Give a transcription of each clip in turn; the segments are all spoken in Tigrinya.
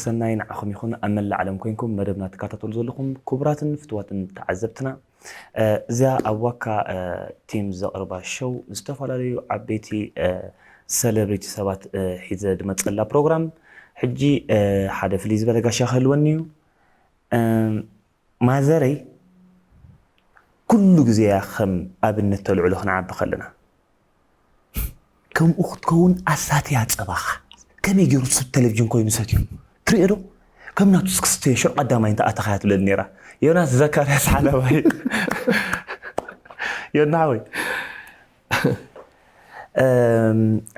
ሰናይ ንዓኹም ይኹን። ኣብ መላእ ዓለም ኮይንኩም መደብና ትከታተሉ ዘለኹም ክቡራትን ፍትዋትን ተዓዘብትና፣ እዚኣ ኣብ ዋካ ቲም ዘቕርባ ሸው ዝተፈላለዩ ዓበይቲ ሰለብሪቲ ሰባት ሒዘ ድመፀላ ፕሮግራም። ሕጂ ሓደ ፍልይ ዝበለ ጋሻ ክህልወኒ እዩ። ማዘረይ ኩሉ ግዜ እያ ከም ኣብነት ተልዕሎ ክንዓቢ ከለና። ከምኡ ክትከውን ኣሳትያ ጸባኻ። ከመይ ገይሩ ሰብ ቴሌቪዥን ኮይኑ ሰትዩ? ትሪኦ ዶ? ከም ናቱ ስክስተ ሽዑ ቀዳማይ እንተ ኣተኻያ ትብለኒ ነይራ። ዮናስ ዘካርያስ ሓለባይ። ዮና ሓወይ።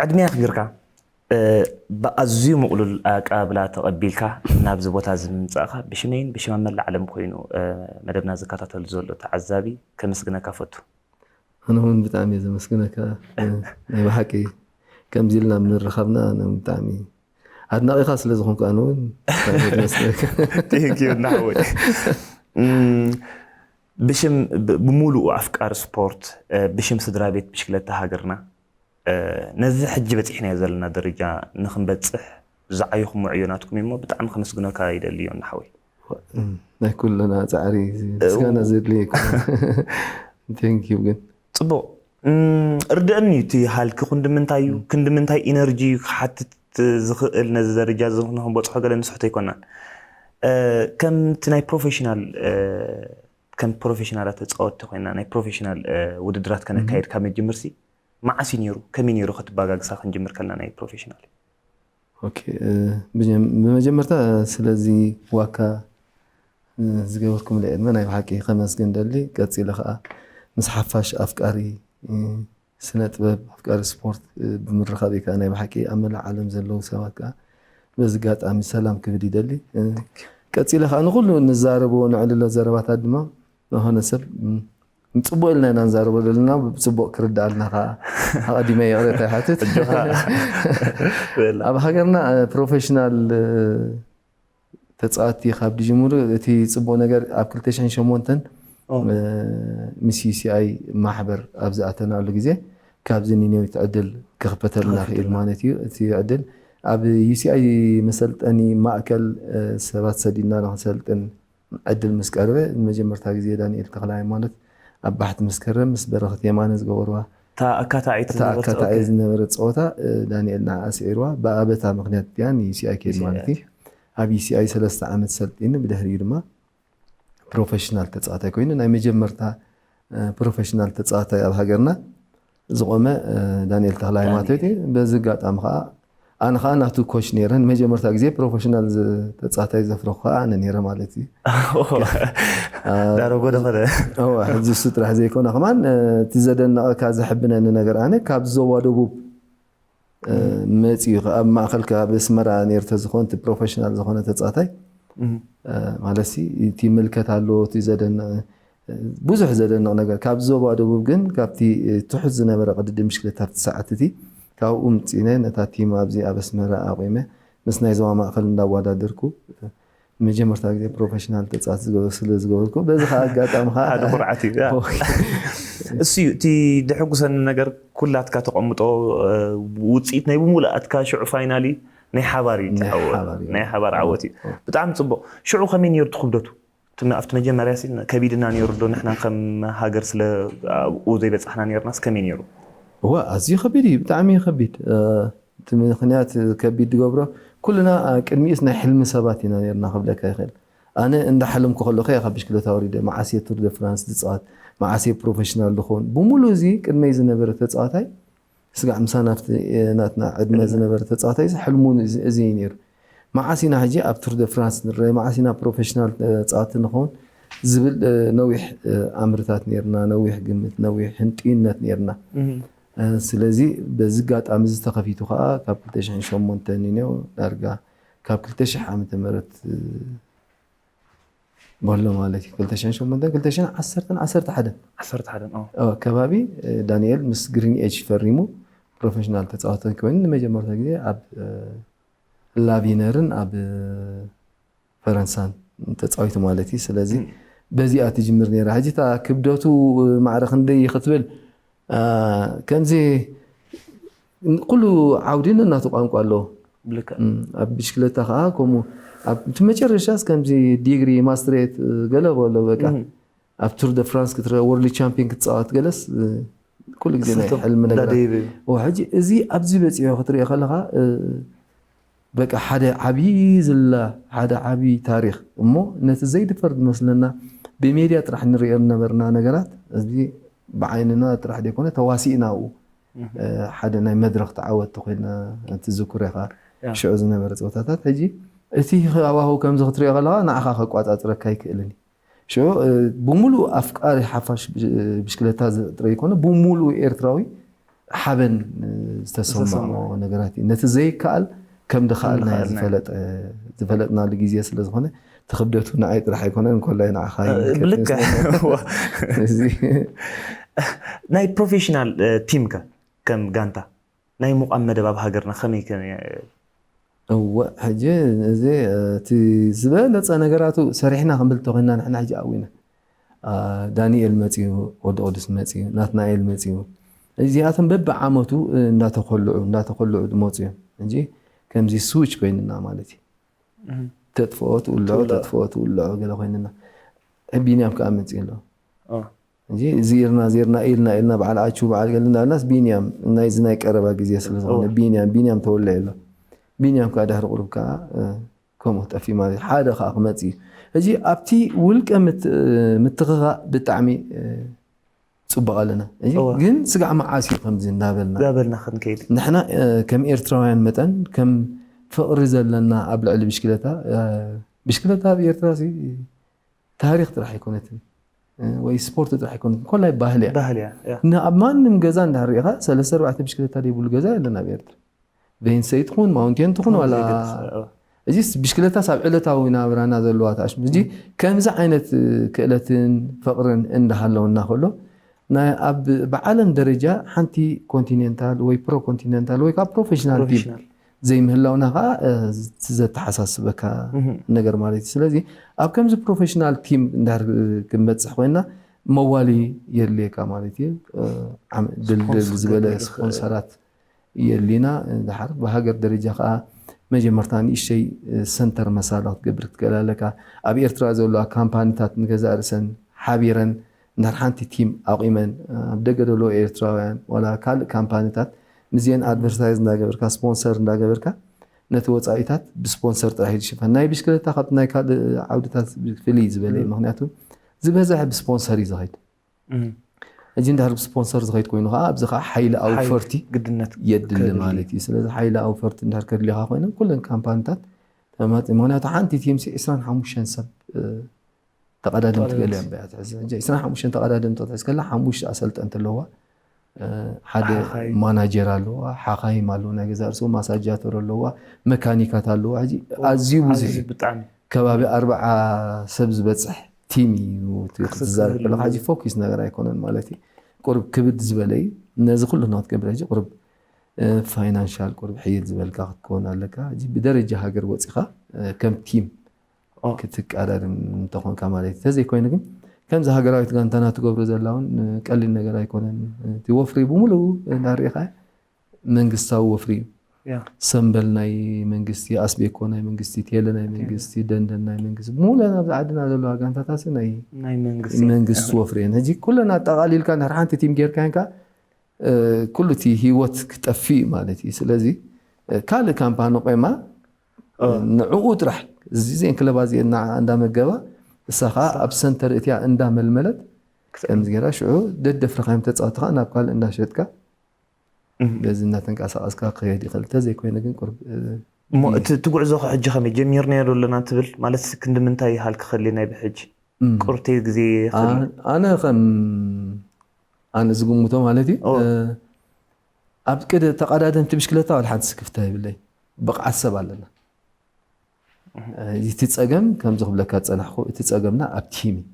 ዕድመ የኽቢርካ። ብኣዝዩ ምቕሉል ኣቀባብላ ተቐቢልካ ናብዚ ቦታ እዚ ምምጻእካ ብሽመይን ብሽም ኣብ መላእ ዓለም ኮይኑ መደብና ዝከታተሉ ዘሎ ተዓዛቢ ከመስግነካ ፈቱ። ኣነ እውን ብጣዕሚ እየ ዘመስግነካ። ናይ ብሓቂ ከምዚ ኢልና ምርኻብና ኣነ እውን ብጣዕሚ ኣድናቒኻ ስለ ዝኾንኩ ኣነ እውን ብጣዕሚ እየ ዘመስግነካ። Thank you ናወይ። ብሽም ብሙሉኡ ኣፍቃሪ ስፖርት፣ ብሽም ስድራ ቤት ብሽክለታ ሃገርና፣ ነዚ ሕጂ በፂሕናዮ ዘለና ደረጃ ንክንበፅሕ ዝዓየኹም ዕዮ ናትኩም እሞ ብጣዕሚ ከመስግነካ ይደሊ ዮና ሓወይ። ናይ ኩልና ፃዕሪ ምስጋና ዘድልየ ኣይኮነን። Thank you ግን ፅቡቕ። ርድእኒ እቲ ሃልኪ ክንዲ ምንታይ እዩ ክንዲ ምንታይ ኢነርጂ እዩ ክሓትት ዝኽእል ነዚ ደረጃ እዚ ንክንበፅሖ ገለ ንስሕቶ ኣይኮናን። ከምቲ ናይ ፕሮፌሽናል ከም ፕሮፌሽናላት ተፃወትቲ ኮይና ናይ ፕሮፌሽናል ውድድራት ከነካየድ ካብ ንጅምርሲ መዓስ እዩ ነይሩ? ከመይ ነይሩ? ከተባጋግሳ ክንጅምር ከለና ናይ ፕሮፌሽናል። ብመጀመርታ ስለዚ ዋካ ዝገበርኩምለ ዕድመ ናይ ብሓቂ ከመስግን ደሊ። ቀፂለ ከዓ ምስ ሓፋሽ ኣፍቃሪ ስነ ጥበብ ኣፍቃሪ ስፖርት ብምርኻብ ከዓ ናይ ብሓቂ ኣብ መላእ ዓለም ዘለዉ ሰባት ከዓ በዚ ኣጋጣሚ ሰላም ክብል ይደሊ። ቀፂለ ከዓ ንኩሉ ንዛረቦ ንዕልሎ ዘረባታት ድማ ዝኾነ ሰብ ንፅቡቅ ኢልና ኢና ንዛረቦ ዘለና ብፅቡቅ ክርዳኣልና ከዓ ኣቐዲመ ይቕሬታ ይሓትት። ኣብ ሃገርና ፕሮፌሽናል ተፃወቲ ካብ ድጅምሩ እቲ ፅቡቅ ነገር ኣብ ክልተ ሽሕን ሸሞንተን ምስ ዩሲኣይ ማሕበር ኣብ ዝኣተናሉ ግዜ ካብዚ ኒኒዮት ዕድል ክኽፈተልና ክእል ማለት እዩ። እቲ ዕድል ኣብ ዩሲኣይ መሰልጠኒ ማእከል ሰባት ሰዲድና ንክንሰልጥን ዕድል ምስ ቀረበ ንመጀመርታ ግዜ ዳንኤል ተኽለ ሃይማኖት ኣብ ባሕቲ መስከረም ምስ በረኸት የማነ ዝገበርዋ እታ ኣካታዒት እታ ኣካታዒ ዝነበረት ፀወታ ዳንኤል ንዓኣ ስዒርዋ ብኣበታ ምክንያት እያ ንዩሲኣይ ከይድ ማለት እዩ። ኣብ ዩሲኣይ ሰለስተ ዓመት ሰልጢኑ ብድሕሪኡ ድማ ፕሮፌሽናል ተፃዋታይ ኮይኑ ናይ መጀመርታ ፕሮፌሽናል ተፃዋታይ ኣብ ሃገርና ዝቆመ ዳንኤል ተኽለ ሃይማኖት እዩ። በዚ ኣጋጣሚ ከዓ ኣነ ከዓ ናቱ ኮች ነይረ። ንመጀመርታ ግዜ ፕሮፌሽናል ተፃዋታይ ዘፍረኹ ከዓ ኣነ ነይረ ማለት እዩ። ዳረጎ ደኸደ ሕዚ እሱ ጥራሕ ዘይኮነ ከማን እቲ ዘደነቐካ ዘሕብነኒ ነገር ኣነ ካብ ዞባ ደቡብ መፂኡ ኣብ ማእኸል ከባቢ ኣስመራ ነይሩ ተዝኾን እቲ ፕሮፌሽናል ዝኾነ ተፃታይ ማለት እቲ ምልከት ኣሎ እቲ ዘደንቕ ብዙሕ ዘደንቕ ነገር ካብ ዞባ ደቡብ ግን ካብቲ ትሑት ዝነበረ ቅድድም ብሽክለታ ኣብቲ ሰዓት እቲ ካብኡ ምፂነ ነታ ቲም ኣብዚ ኣብ ኣስመራ ኣቑመ ምስ ናይ ዞባ ማእኸል እንዳዋዳደርኩ መጀመርታ ግዜ ፕሮፌሽናል ተፃዋቲ ስለ ዝገበርኩ በዚ ከዓ ኣጋጣሚ ከዓ ሓደ ኩርዓት እዩ እሱ እዩ እቲ ድሕጉሰኒ ነገር ኩላትካ ተቐምጦ ውፅኢት ናይ ብምሉኣትካ ሽዑ ፋይናሊ ናይ ሓባር እዩ ናይ ሓባር ዓወት እዩ። ብጣዕሚ ፅቡቕ። ሽዑ ከመይ ነይሩ ትክብደቱ? ኣብቲ መጀመርያ ከቢድና ነይሩ ዶ ንሕና ከም ሃገር ስለ ኣብኡ ዘይበፃሕና ነይርናስ ከመይ ነይሩ? እዋ ኣዝዩ ከቢድ እዩ ብጣዕሚ እዩ ከቢድ። እቲ ምክንያት ከቢድ ዝገብሮ ኩልና ቅድሚኡስ ናይ ሕልሚ ሰባት ኢና ነርና ክብለካ ይኽእል። ኣነ እንዳሓለምኩ ከለኹ እየ ካብ ብሽክለታ ወሪደ መዓስ እየ ቱር ደ ፍራንስ ዝፃወት መዓስ እየ ፕሮፌሽናል ዝኸውን ብምሉእ እዚ ቅድመይ ዝነበረ ተፃዋታይ ስጋዕ ምሳና ኣብቲ ናትና ዕድመ ዝነበረ ተፃዋታይ እዚ ሕልሙ እዚ እዩ ነይሩ። መዓስ ኢና ሕጂ ኣብ ቱር ደ ፍራንስ ንረአ መዓስ ኢና ፕሮፌሽናል ተፃዋቲ ንኸውን ዝብል ነዊሕ ኣምርታት ነርና ነዊሕ ግምት ነዊሕ ህንጥዩነት ነርና። ስለዚ በዚ ኣጋጣሚ እዚ ተኸፊቱ ከዓ ካብ ክልተ ሽሕን ሸሞንተን እዩ ዳርጋ ካብ ክልተ ሽሕ ዓመተ ምህረት በሎ ማለት እዩ ክልተ ሽሕን ሸሞንተን ክልተ ሽሕን ዓሰርተን ዓሰርተ ሓደን ዓሰርተ ሓደን ከባቢ ዳንኤል ምስ ግሪን ኤጅ ፈሪሙ ፕሮፌሽናል ተፃዋታይ ኮይኑ ንመጀመርታ ግዜ ኣብ ላቪነርን ኣብ ፈረንሳን ተፃዊቱ ማለት እዩ። ስለዚ በዚኣ ትጅምር ነይራ። ሕጂ እታ ክብደቱ ማዕረ ክንደይ እዩ ክትብል ከምዚ ኩሉ ዓውዲ ነናቱ ቋንቋ ኣለዎ። ብልክዕ እም፣ ኣብ ብሽክለታ ከዓ ከምኡ ኣብ እቲ መጨረሻስ ከምዚ ዲግሪ ማስትሬት ገለ በሎ በቃ ኣብ ቱር ደ ፍራንስ ክትረአ ወርልድ ቻምፒዮን ክትፃወት ገለስ ኩሉ ግዜ ናይ ሕልሚ ነገር ሕጂ እዚ ኣብዚ በፂሑ ክትሪኦ ከለካ በቃ ሓደ ዓብዪ ዝላ ሓደ ዓብዪ ታሪክ እሞ ነቲ ዘይድፈር ዝመስለና ብሜድያ ጥራሕ ንሪኦ ዝነበርና ነገራት እዚ ብዓይንና ጥራሕ ዘይኮነ ተዋሲእናኡ ሓደ ናይ መድረክ ተዓወቲ ኮይና ትዝክሮ ኢኻ ሽዑ ዝነበረ ፀወታታት ሕጂ እቲ ሃዋህው ከምዚ ክትሪኦ ከለካ ንዓኻ ከቋፃፅረካ ኣይክእልን እዩ ሽዑ ብምሉእ ኣፍቃሪ ሓፋሽ ብሽክለታ ጥረ ይኮነ ብምሉእ ኤርትራዊ ሓበን ዝተሰምዖ ነገራት እዩ ነቲ ዘይከኣል ከም ድኸኣልና ዝፈለጥናሉ ግዜ ስለ ዝኾነ እቲ ክብደቱ ንዓይ ጥራሕ ኣይኮነን እንኮላይ ንዓኻ ብልክዕ ናይ ፕሮፌሽናል ቲምከ ከም ጋንታ ናይ ምቋም መደብ ኣብ ሃገርና ከመይ ከመይ እወ ሕጂ እዚ እቲ ዝበለፀ ነገራቱ ሰሪሕና ክንብል ተኮይና ንሕና ሕጂ ኣዊና ዳንኤል መፅዩ ወዲ ቅዱስ መፅዩ ናትናኤል መፅዩ እዚኣቶም በቢ ዓመቱ እንዳተኮልዑ እንዳተኮልዑ ዝመፁ እዮም እንጂ ከምዚ ስዊች ኮይንና ማለት እዩ ተጥፍኦ ትውልዖ ተጥፍኦ ትውልዖ ገለ ኮይንና ቢንያም ከዓ መፅዩ ኣሎ እዚ ዚርና ዚርና ኢልና ኢልና በዓል ኣቹ በዓል ገለ እንዳልናስ ቢንያም ናይዚ ናይ ቀረባ ግዜ ስለዝኮነ ቢንያም ቢንያም ተወለ ኣሎ ቢንያም ከዓ ድሕሪ ቁሩብ ከዓ ከምኡ ጠፊ ማለት ሓደ ከዓ ክመፅ እዩ እዚ ኣብቲ ውልቀ ምትኽኻእ ብጣዕሚ ፅቡቅ ኣለና ግን ስጋዕ መዓስ እዩ ከምዚ እንዳበልና እንዳበልና ክንከይድ ንሕና ከም ኤርትራውያን መጠን ከም ፍቅሪ ዘለና ኣብ ልዕሊ ብሽክለታ ብሽክለታ ኣብ ኤርትራ ታሪክ ጥራሕ ኣይኮነትን ወይ ስፖርት ጥራሕ ኣይኮነትን ኮላይ ባህሊ እያ ባህልያ ኣብ ማንም ገዛ እንዳሪኢኻ ሰለስተ ኣርባዕተ ብሽክለታ ዘይብሉ ገዛ የለን ኣብ ኤርትራ ቬንሰይ ትኹን ማውንቴን ትኹን ዋላ እዚስ ብሽክለታስ ኣብ ዕለታዊ ናብራና ዘለዋ ተኣሽሙ እዚ ከምዚ ዓይነት ክእለትን ፍቅርን እንዳሃለውና ከሎ ኣብ ብዓለም ደረጃ ሓንቲ ኮንቲኔንታል ወይ ፕሮ ኮንቲኔንታል ወይ ካብ ፕሮፌሽናል ቲም ዘይምህላውና ከዓ ዘተሓሳስበካ ነገር ማለት እዩ ስለዚ ኣብ ከምዚ ፕሮፌሽናል ቲም እንድሕር ክንበፅሕ ኮይና መዋሊ የድልየካ ማለት እዩ ድልድል ዝበለ ስፖንሰራት የድልዩና ድሓር ብሃገር ደረጃ ከዓ መጀመርታ ንእሽተይ ሰንተር መሳለ ክትገብር ክትክእል ኣለካ ኣብ ኤርትራ ዘለዋ ካምፓኒታት ንገዛእ ርእሰን ሓቢረን እንድሕር ሓንቲ ቲም ኣቂመን ኣብ ደገ ዘለዉ ኤርትራውያን ዋላ ካልእ ካምፓኒታት ምስዚአን ኣድቨርታይዝ እንዳገበርካ ስፖንሰር እንዳገበርካ ነቲ ወፃኢታት ብስፖንሰር ጥራሕ እዩ ዝሽፈን ናይ ብሽክለታ ካብቲ ናይ ካልእ ዓውድታት ፍልይ ዝበለ እዩ ምክንያቱ ዝበዝሐ ብስፖንሰር እዩ ዝኸይድ ሕጂ እንድሕር ብስፖንሰር ዝኸይድ ኮይኑ ከዓ ኣብዚ ከዓ ሓይሊ ኣውፈርቲ ግድነት የድሊ ማለት እዩ ስለዚ ሓይሊ ኣውፈርቲ እንድሕር ከድልኻ ኮይኖም ኩለን ካምፓኒታት ተማፂ ምክንያቱ ሓንቲ ቲምሲ ዕስራን ሓሙሽተን ሰብ ተቐዳደምቲ ገለ እዮም በያ ትሕዝ ሕጂ ዕስራን ሓሙሽተን ተቐዳደምቲ ክትሕዝ ከላ ሓሙሽተ ኣሰልጠንቲ ኣለዋ ሓደ ማናጀር ኣለዋ ሓኻይም ኣለዉ ናይ ገዛ ርእሶም ማሳጃተር ኣለዋ መካኒካት ኣለዋ ሕጂ ኣዝዩ ብዙሕ እዩ ብጣዕሚ ከባቢ ኣርባዓ ሰብ ዝበፅሕ ቲም እዩ ክትዛረብ ከለካ ሕጂ ፎኪስ ነገር ኣይኮነን ማለት እዩ ቁርብ ክብድ ዝበለ እዩ ነዚ ኩሉ ንክትገብር ሕጂ ቁርብ ፋይናንሻል ቁርብ ሕይል ዝበልካ ክትከውን ኣለካ ሕጂ ብደረጃ ሃገር ወፂኻ ከም ቲም ክትቃዳድም እንተኾንካ ማለት እዩ ተዘይኮይኑ ግን ከምዚ ሃገራዊት ጋንታና ትገብሮ ዘላ እውን ቀሊል ነገር ኣይኮነን እቲ ወፍሪ ብምሉኡ እንዳርኢኻ መንግስታዊ ወፍሪ እዩ ሰምበል ናይ መንግስቲ ኣስቤኮ ናይ መንግስቲ ቴለ ናይ መንግስቲ ደንደን ናይ መንግስቲ ሙሉን ኣብዚ ዓድና ዘለዋ ጋንታታት ናይ ናይ መንግስቲ መንግስቲ ወፍሪ እየን ሕጂ ኩለን ኣጠቃሊልካ እንድሕር ሓንቲ ቲም ጌርካንካ ኩሉ እቲ ህይወት ክጠፊ እዩ ማለት እዩ ስለዚ ካልእ ካምፓኒ ቆይማ ንዕኡ ጥራሕ እዚዜን ክለባ እዚኤን ንዓ እንዳመገባ እሳ ከዓ ኣብ ሰንተር እቲያ እንዳመልመለት ከምዚ ገይራ ሽዑ ደደፍርካዮም ተፃወቲ ከዓ ናብ ካልእ እንዳሸጥካ በዚ እናተንቀሳቀስካ ክኸድ ይኽእል ተዘይኮይኑ ግን ቁርብ እሞ እቲ እቲ ጉዕዞ ሕጂ ከመይ ጀሚርናዮ ዶ ኣለና ትብል ማለት ክንዲ ምንታይ ይሃል ክኸሊ ናይ ብሕጂ ቁርተይ ግዜ ይኸሊ ኣነ ከም ኣነ ዝግምቶ ማለት እዩ ኣብ ቅድ ተቐዳደምቲ ብሽክለታ ወላ ሓንቲ ስክፍታ ይብለይ ብቕዓት ሰብ ኣለና እቲ ፀገም ከምዚ ክብለካ ዝፀናሕኩ እቲ ፀገምና ኣብ ቲም እዩ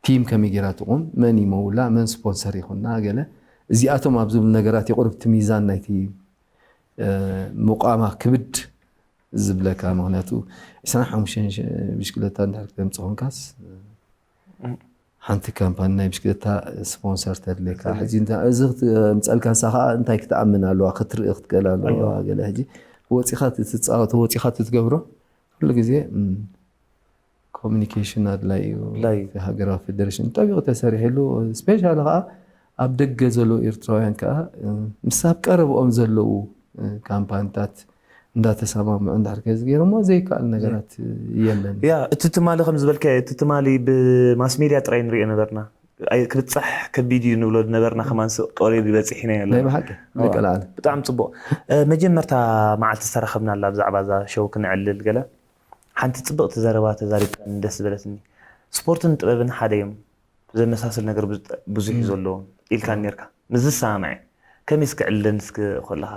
ቲም ከመይ ጌራ ትቑም መን ይመውላ መን ስፖንሰር ይኹና ገለ እዚኣቶም ኣብ ዝብሉ ነገራት የቑርብቲ ሚዛን ናይቲ ምቋማ ክብድ ዝብለካ ምክንያቱ ዕስራን ሓሙሽተን ብሽክለታ እንድሕር ክተምፅእ ኮንካስ ሓንቲ ካምፓኒ ናይ ብሽክለታ ስፖንሰር ተድልየካ ሕጂ እዚ ክትምፀልካ ንሳ ከዓ እንታይ ክትኣምን ኣለዋ ክትርኢ ክትክእል ኣለዋ ገለ ሕጂ ወፂኻ ትፃወቶ ወፂኻ ትትገብሮ ኩሉ ግዜ ኮሚኒኬሽን ኣድላይ እዩ። ኣድላይ እዩ። እቲ ሃገራዊ ፌደሬሽን ጠቢቑ ተሰሪሕሉ ስፔሻሊ ከዓ ኣብ ደገ ዘለዉ ኤርትራውያን ከዓ ምስ ኣብ ቀረብኦም ዘለዉ ካምፓኒታት እንዳተሰማምዑ እንድሕር ከዚ ገይሮሞ ዘይከኣል ነገራት የለን። ያ እቲ ትማሊ ከም ዝበልካዮ እቲ ትማሊ ብማስ ሜድያ ጥራይ ንሪኦ ነበርና። ኣይ ክብጻሕ ከቢድ እዩ ንብሎ ነበርና ከማን ኦሬዲ በጺሕና ናይ ኣለና። ብሓቂ ደቂ ላዕሊ ብጣዕሚ ጽቡቕ። እ፣ መጀመርታ መዓልቲ ዝተራኸብናላ ብዛዕባ እዛ ሸው ክነዕልል ገለ ሓንቲ ጽብቕቲ ዘረባ ተዛሪብካኒ ደስ ዝበለትኒ። ስፖርትን ጥበብን ሓደ እዮም፣ ዘመሳስል ነገር ብዙ- ብዙሕ እዩ ዘለዎም ኢልካኒ ነርካ። ምስ ዝሰማማዕ ከመይ እስኪ ዕልለኒ እስኪ ከለኻ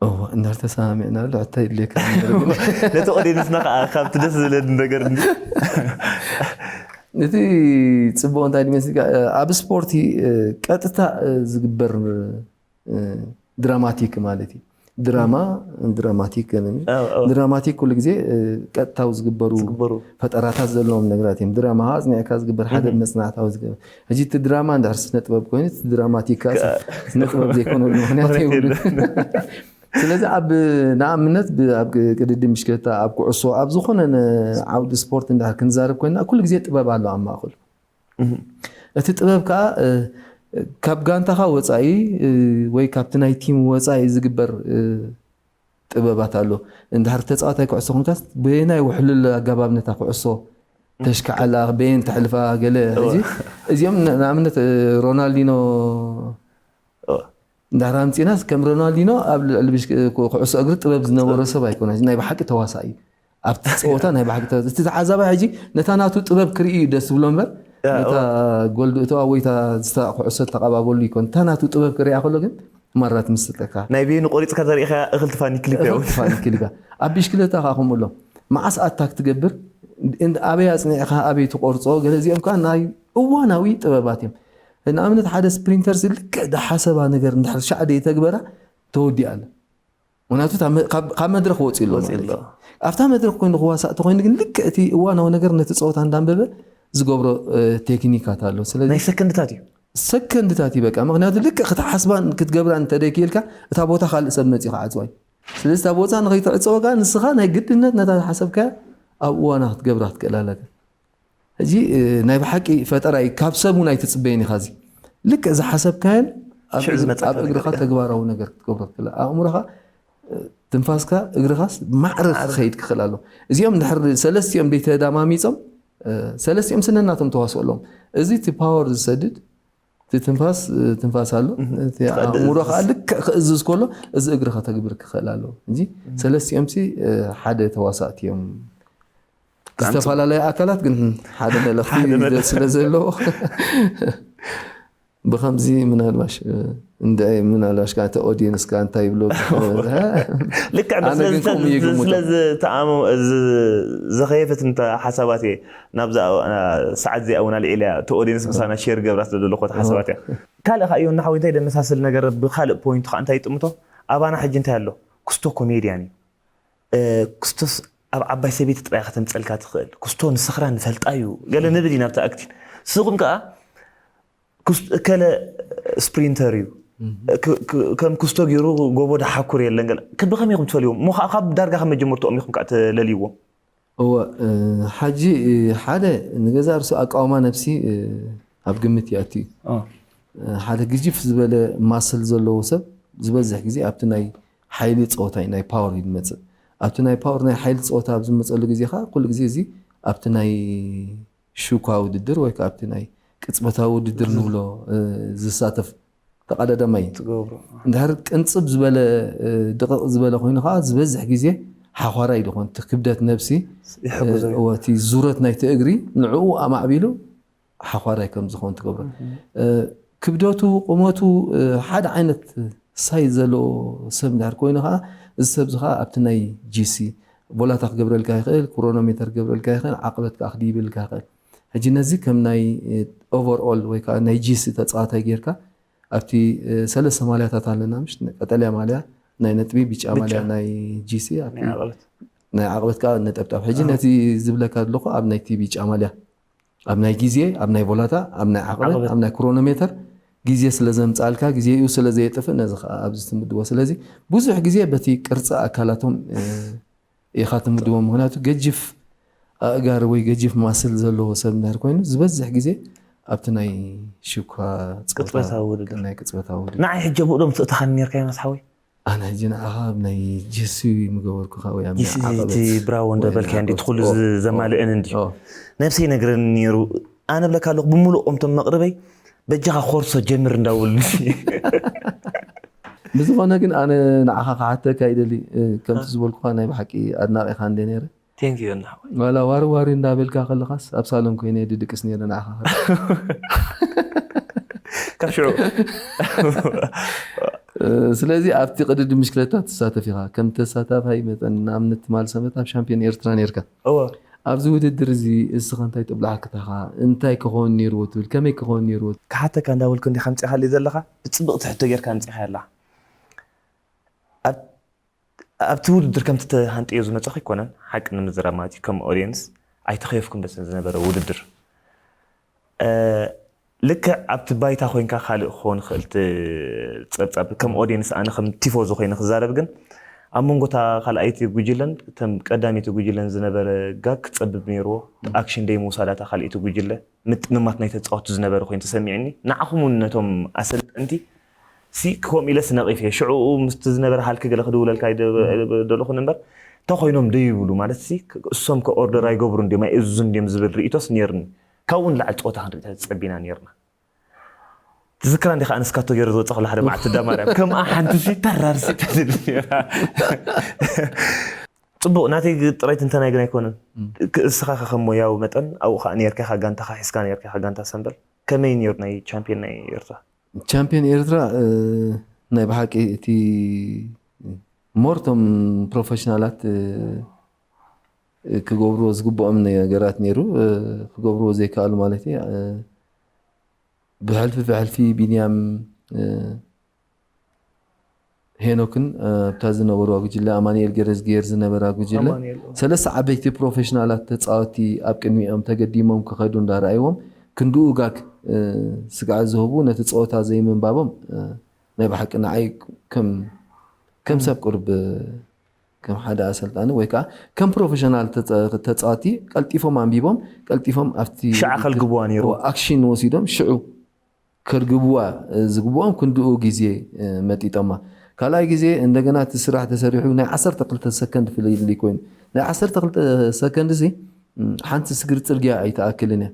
እዋ እንዳተሰማሚዕና ኣሎ ሕቶ የድልየካ ነቲ ኦዲየንስና ከዓ ካብቲ ደስ ዝብለኒ ነገር እንዲ እቲ ፅቡቅ እንታይ ድመስልካ ኣብ ስፖርቲ ቀጥታ ዝግበር ድራማቲክ ማለት እዩ። ድራማ ድራማቲክ ገለ እዩ። አዎ፣ አዎ። ድራማቲክ ኩሉ ግዜ ቀጥታዊ ዝግበሩ ዝግበሩ ፈጠራታት ዘለዎም ነገራት እዮም። ድራማ ከዓ ኣፅኒዕካ ዝግበር ሓደ እህ። መፅናዕታዊ ዝግበር ሕጂ እቲ ድራማ እንድሕር ስነ ጥበብ ኮይኑ እቲ ድራማቲክ ከዓ ስነ ጥበብ ዘይኮነሉ ምክንያት ምክንያት የብሉን። የለን። ስለዚ ኣብ ንኣብነት ብ- ኣብ ቅድድም ብሽክለታ ኣብ ኩዕሶ ኣብ ዝኾነ ነ- ዓውዲ ስፖርት እንድሕር ክንዛረብ ኮይና ኩሉ ግዜ ጥበብ ኣሎ ኣብ ማእኸሉ። እህ። እቲ ጥበብ ከዓ እ፣ ካብ ጋንታኻ ወፃኢ እ፣ ወይ ካብቲ ናይ ቲም ወፃኢ ዝግበር እ፣ ጥበባት ኣሎ። እንድሕር ተፃዋታይ ኩዕሶ ኮንካስ በየናይ ውሕሉል ኣገባብ ነታ ኩዕሶ ተሽክዓላ በየን ተሕልፋ ገለ ሕጂ እዚኦም ን- ንኣብነት እ፣ ሮናልዲኖ እዎ። እንድሕር ኣምፂናስ ከም ሮናልዲኖ ኣብ ልዕሊ ብሽ- ኩ- ኩዕሶ እግሪ ጥበብ ዝነበሮ ሰብ ኣይኮነን። ናይ ብሓቂ ተዋሳኢ ኣብቲ ፀወታ ናይ ብሓቂ ተዋሳኢ። እቲ ተዓዛባይ ሕጂ ነታ ናቱ ጥበብ ክርኢ እዩ ደስ ዝብሎ እምበር ያ፣ ነታ ጎል እተዋ ወይ እታ ዝታ ኩዕሶ ተቐባበሉ ይኮን። እታ ናቱ ጥበብ ክሪኣ ከሎ ግን ማራ ትምስጠካ። ናይ ቤኑ ቆሪፅካ ዘሪእካ እኽል ትፋኒ ክሊፕ ያው ፋን ክሊባ ኣብ ብሽክለታ ከዓ ከምኡ ኣሎ። መዓስ ኣታክ ትገብር እንድ- ኣበይ ኣፅኒዕካ ኣበይ ትቆርፆ ገለ እዚኦም ከዓ ናይ እዋናዊ ጥበባት እዮም። ንኣብነት ሓደ ስፕሪንተር ልክዕ ዝሓሰባ ነገር እንድሕር ሻዕ ደይተግበራ ተወዲኣ ኣለ። ምክንያቱ እታ መ- ካብ ካብ መድረክ ወፂኡ ኣሎ ወፂኡ ማለት ኣሎ። እዩ። ኣብታ መድረክ ኮይኑ ክዋሳእ ተኮይኑ ግን ልክዕ እቲ እዋናዊ ነገር ነቲ ፀወታ እንዳንበበ ዝገብሮ እ፣ ቴክኒካት ኣሎ። ስለዚ ናይ ሰከንድታት እዩ። ሰከንድታት እዩ በቃ። ምክንያቱ ልክዕ ክትሓስባን ክትገብራን እንተደይክኢልካ እታ ቦታ ካልእ ሰብ መፂኡ ክዓፅዋ እዩ። ስለዚ እታ ቦታ ንከይትዕፀወ ከዓ ንስኻ ናይ ግድነት ነታ ዝሓሰብካያ ኣብ እዋና ክትገብራ ክትክእል ኣለካ። ሕጂ እ፣ ናይ ብሓቂ ፈጠራ እዩ። ካብ ሰብ እውን ኣይትፅበይን ኢኻ። እዚ ልክዕ ዝሓሰብካዮን ኣብ ሽዑ እግር- ዝመፀካ ኣብ እግርኻ ነገር። ተግባራዊ ነገር ክትገብሮ ትክእል። ኣእምሮኻ እ፣ ትንፋስካ እግርኻስ ማዕረ ክኸይድ ክኽእል ኣለዎ። እዚኦም እንድሕር ሰለስቲኦም ደይተዳማሚፆም እ፣ ሰለስቲኦም ስነናቶም ተዋስኦ ኣለዎም። እዚ እቲ ፓወር ዝሰድድ እቲ ትንፋስ እ፣ ትንፋስ ኣሎ። እቲ ኣእምሮ ከዓ ልክዕ ክእዝዝ ከሎ እዚ እግሪ ከተግብር ክኽእል ኣለዎ እንጂ ሰለስቲኦም ሲ እ፣ ሓደ ተዋሳእቲ እዮም። ብጣዕሚ ዝተፈላለዩ ኣካላት ግን ሓደ መልእኽቲ ሓደ መልእኽቲ። ስለ ዘለዎ ብከምዚ ምናልባሽ እ፣ እንደ ምናልባሽ ከዓ እቲ ኦዲየንስ ከዓ እንታይ ይብሎ ልክዕ ኣነ ግን ከምኡ ይግምቶ። ስለዚ ተኣሞ ዘኸየፈት እንተ ሓሳባት እየ ናብዛ ሰዓት እዚኣ እውን ኣልዒለያ እቲ ኦዲየንስ ምሳና ሼር ገብራ ስለ ዘለኹ ሓሳባት እያ። ካልእ ከዓ እዩ እናሓወይ እንታይ ደመሳስል ነገር ብካልእ ፖይንት ከዓ እንታይ ይጥምቶ ኣባና ሕጂ እንታይ ኣሎ ክስቶ ኮሜድያን እዩ። እ፣ ክስቶስ ኣብ ዓባይ ሰበይቲ ጥራይ ከተምፀልካ ትኽእል ክስቶ ንስኽራ ንፈልጣ እዩ ገለ ንብል ኢና ኣብቲ ኣክቲን ንስኹም ከዓ ክስ- እከለ ስፕሪንተር እዩ ክ- ክ- ከም ክስቶ ገይሩ ጎቦ ድሓኩር የለን ገለ ክ- ብኸመይ ኢኹም ትፈልይዎም እሞ ከዓ ካብ ዳርጋ ካብ መጀመርትኦም ኢኹም ከዓ ትለልይዎም። እወ እ፣ ሓጂ እ፣ ሓደ ንገዛ ርእሱ ኣቃውማ ነብሲ እ፣ ኣብ ግምት ይኣቱ እዩ። እ፣ ሓደ ግጅፍ ዝበለ ማስል ዘለዎ ሰብ ዝበዝሕ ግዜ ኣብቲ ናይ ሓይሊ ፀወታ እዩ ናይ ፓወር እዩ ዝመፅእ። ኣብቲ ናይ ፓወር ናይ ሓይሊ ፀወታ ኣብ ዝመፀሉ ግዜ ከዓ ኩሉ ግዜ እዚ ኣብቲ ናይ ሹካ ውድድር ወይ ከዓ ኣብቲ ናይ ቅፅበታዊ ውድድር ንብሎ እ፣ ዝሳተፍ ተቐዳዳማይ እዩ። ትገብሮ እንድሕር ቅንፅብ ዝበለ እ፣ ድቕቕ ዝበለ ኮይኑ ከዓ ዝበዝሕ ግዜ ሓዃራይ ድኾን እቲ ክብደት ነብሲ ይሕግዞ እዩ። እወ፣ እቲ ዙረት ናይቲ እግሪ ንዕኡ ኣማዕቢሉ ሓዃራይ ከም ዝኾን ትገብሮ። እ፣ ክብደቱ ቁመቱ እ፣ ሓደ ዓይነት ሳይዝ ዘለዎ ሰብ እንድሕር ኮይኑ ከዓ እዚ ሰብዚ ከዓ ኣብቲ ናይ ጂሲ ቦላታ ክገብረልካ ይኽእል፣ ክሮኖሜተር ክገብረልካ ይኽእል፣ ዓቕበት ከዓ ክድይብልካ ይኽእል። ሕጂ ነዚ ከም ናይ ኦቨርኦል ወይ ከዓ ናይ ጂሲ ተፃዋታይ ጌርካ ኣብቲ እ፣ ሰለስተ ማልያታት ኣለና ምሽ ቀጠልያ ማልያ ናይ ነጥቢ ብጫ ብጫ። ማልያ ናይ ጂሲ ኣብቲ ናይ ዓቐበት ናይ ዓቕበት ከዓ ነጠብጣብ ሕጂ ነቲ ዝብለካ ኣለኹ ኣብ ናይቲ ብጫ ማልያ ኣብ ናይ ግዜ ኣብ ናይ ቦላታ ኣብ ናይ ዓቕበት ዓቕበት። ኣብ ናይ ክሮኖሜተር ግዜ ስለ ዘምጻልካ ግዜኡ ስለ ዘየጥፍእ ነዚ ከዓ ኣብዚ ትምድቦ። ስለዚ ብዙሕ ግዜ በቲ ቅርጺ ኣካላቶም ኢኻ ትምድቦ። ምክንያቱ ገጅፍ ኣእጋር ወይ ገጅፍ ማስል ዘለዎ ሰብ እንድሕር ኮይኑ ዝበዝሕ ግዜ ኣብቲ ናይ ሽኳ ጸወታ ቅጽበታዊ ውድድር። ናይ ቅጽበታዊ ውድድር። ንዓይ ሕጂ ኣብኡ ዶ ምትእትኻኒ ነርካ ዮናስ ሓወይ? ኣነ ሕጂ ንዓኻ ኣብ ናይ ጀሲ ምገበርኩኻ ወይ ኣብ ናይ ጅሲ ዓቐበት እቲ ብራዎ ወይ እንዳበልካዮ ናይ እንዲ ዓቐበት። ትኹሉ ኦ፣ ዝ-፣ ዘማልእን እንዲ። ኦ። ነብሰይ ነግረኒ ነይሩ። ኣነ ብለካ ኣለኹ ብምሉኦም ቶም መቕርበይ በጃኻ ኮርሶ ጀምር እንዳበሉኒ። ብዝኾነ ግን ኣነ ንዓኻ ክሓተካ ይደሊ። እ፣ ከምቲ ዝበልኩኻ ናይ ብሓቂ ኣድናቒኻ እንደ ነይረ። ቴንክ ዩ እና ሓወይ። ዋላ ዋሪ ዋሪ እንዳበልካ ከለኻስ ኣብ ሳሎን ኮይነ ድድቅስ ነይረ ንዓኻ። ካብ ሽዑ። እ፣ ስለዚ ኣብቲ ቅድድም ብሽክለታ ትሳተፍ ኢኻ። ከም ተሳታፋይ መጠን ንኣብነት ትማል ሰንበት ኣብ ሻምፒዮን ኤርትራ ነይርካ። እወ። ኣብዚ ውድድር እዚ እስኻ እንታይ ጥብላሓ ክታኻ እንታይ ክኸውን ነይርዎ ትብል? ከመይ ክኸውን ነይርዎ? ክሓተካ እንዳበልኩ እንዲኻ ምጽኢኻለይ ዘለኻ ብጽብቕቲ ሕቶ ጌርካ ምጽኢኻ ኣለኻ። ኣብ ኣብቲ ውድድር ከምቲ ተሃንጥዮ ዝመጸኹ ኣይኮነን፣ ሓቂ ንምዝራብ ማለት እዩ። ከም ኦድየንስ ኣይተኸየፍኩን ደስ ዝነበረ ውድድር። እ፣ ልክዕ ኣብቲ ባይታ ኮይንካ ካልእ ክኸውን ይኽእል እቲ ጸብጻብ። ከም ኦድየንስ ኣነ ከም ቲፎዞ ኮይነ ክዛረብ ግን ኣብ መንጎ እታ ካልኣይቲ ጉጅለን እተን ቀዳመይቲ ጉጅለን ዝነበረ ጋግ ክጸብብ ነይርዎ። ኣክሽን ደይ ምውሳድ እታ ካልኣይቲ ጉጅለ ምጥምማት ናይ ተጻወቱ ዝነበረ ኮይኑ ተሰሚዕኒ። ንዓኹም እውን ነቶም ኣሰልጠንቲ ሲ ከምኡ ኢለስ ነቒፈ። ሽዑኡ ምስቲ ዝነበረ ሃልኪ ገለ ክድውለልካ ይደ-፣ ደለኹ እምበር፣ እንተ ኮይኖም ደይብሉ ማለት ሲ፣ እሶም ከ ኦርደር ኣይገብሩን ድዮም፣ ኣይእዝዙን ድዮም ዝብል ርእይቶስ ነይርኒ። ካብኡ ንላዕሊ ጸወታ ክንርኢ ጸቢና ነይርና። ትዝክራ እንዲኻ ኣነ ስካቶ ገይሩ ዝወጸኹላ ሓደ መዓልቲ እንዳ ማርያም። ከምኣ ሓንቲ ሲ ተራር ሲ ተትብል ነይራ። ጽቡቕ፣ ናተይ ግ-፣ ጥራይ ትንተናይ ግን ኣይኮነን። እም። ክ-፣ እስኻ ከ ከም ሞያዊ መጠን ኣብኡ ኸኣ ነይርካ ኢኻ፣ ጋንታኻ ሒዝካ ነይርካ ኢኻ፣ ጋንታ ሰምበል። ከመይ ነይሩ ናይ ቻምፒዮን ናይ ኤርትራ? ቻምፒዮን ኤርትራ፣ እ፣ ናይ ብሓቂ እቲ ሞር እቶም ፕሮፌሽናላት፣ እ፣ ክገብርዎ ዝግብኦም ነገራት ነይሩ፣ እ፣ ክገብርዎ ዘይከኣሉ ማለት እዩ። እ፣ ብሕልፊ ብሕልፊ ቢንያም፣ እ፣ ሄኖክን፣ እ፣ ኣብታ ዝነበርዋ ጉጅለ፣ ኣማኑኤል ገረዝግሄር ዝነበራ ጉጅለ፣ ኣማኑኤል፣ ኦ። ሰለስተ ዓበይቲ ፕሮፌሽናላት ተጻወትቲ ኣብ ቅድሚኦም ተገዲሞም ክኸዱ እንዳረኣይዎም፣ ክንድኡ ጋግ፣ እ፣ ስግኣት ዝህቡ፣ ነቲ ጸወታ ዘይምንባቦም፣ እ፣ ናይ ብሓቂ ንዓይ ከም፣ ከም ሰብ ቁሩብ፣ እ፣ ከም ሓደ ኣሰልጣኒ ወይ ከኣ ከም ፕሮፌሽናል ተጸ-፣ ተጻወትቲ ቀልጢፎም ኣንቢቦም፣ ቀልጢፎም ኣብቲ ሽዓ ከልግብዋ ነይሩ። ኣክሽን ወሲዶም ሽዑ ከርግብዋ ዝግብኦም ክንድኡ ግዜ፣ እ፣ መጢጦማ። ካልኣይ ግዜ እንደገና እቲ ስራሕ ተሰሪሑ ናይ ዓሰርተ ክልተ ሰከንድ ፍልልይ ኮይኑ። ናይ ዓሰርተ ክልተ ሰከንድ እዚ፣ እ፣ ሓንቲ ስግር ጽርግያ ኣይትኣክልን እያ።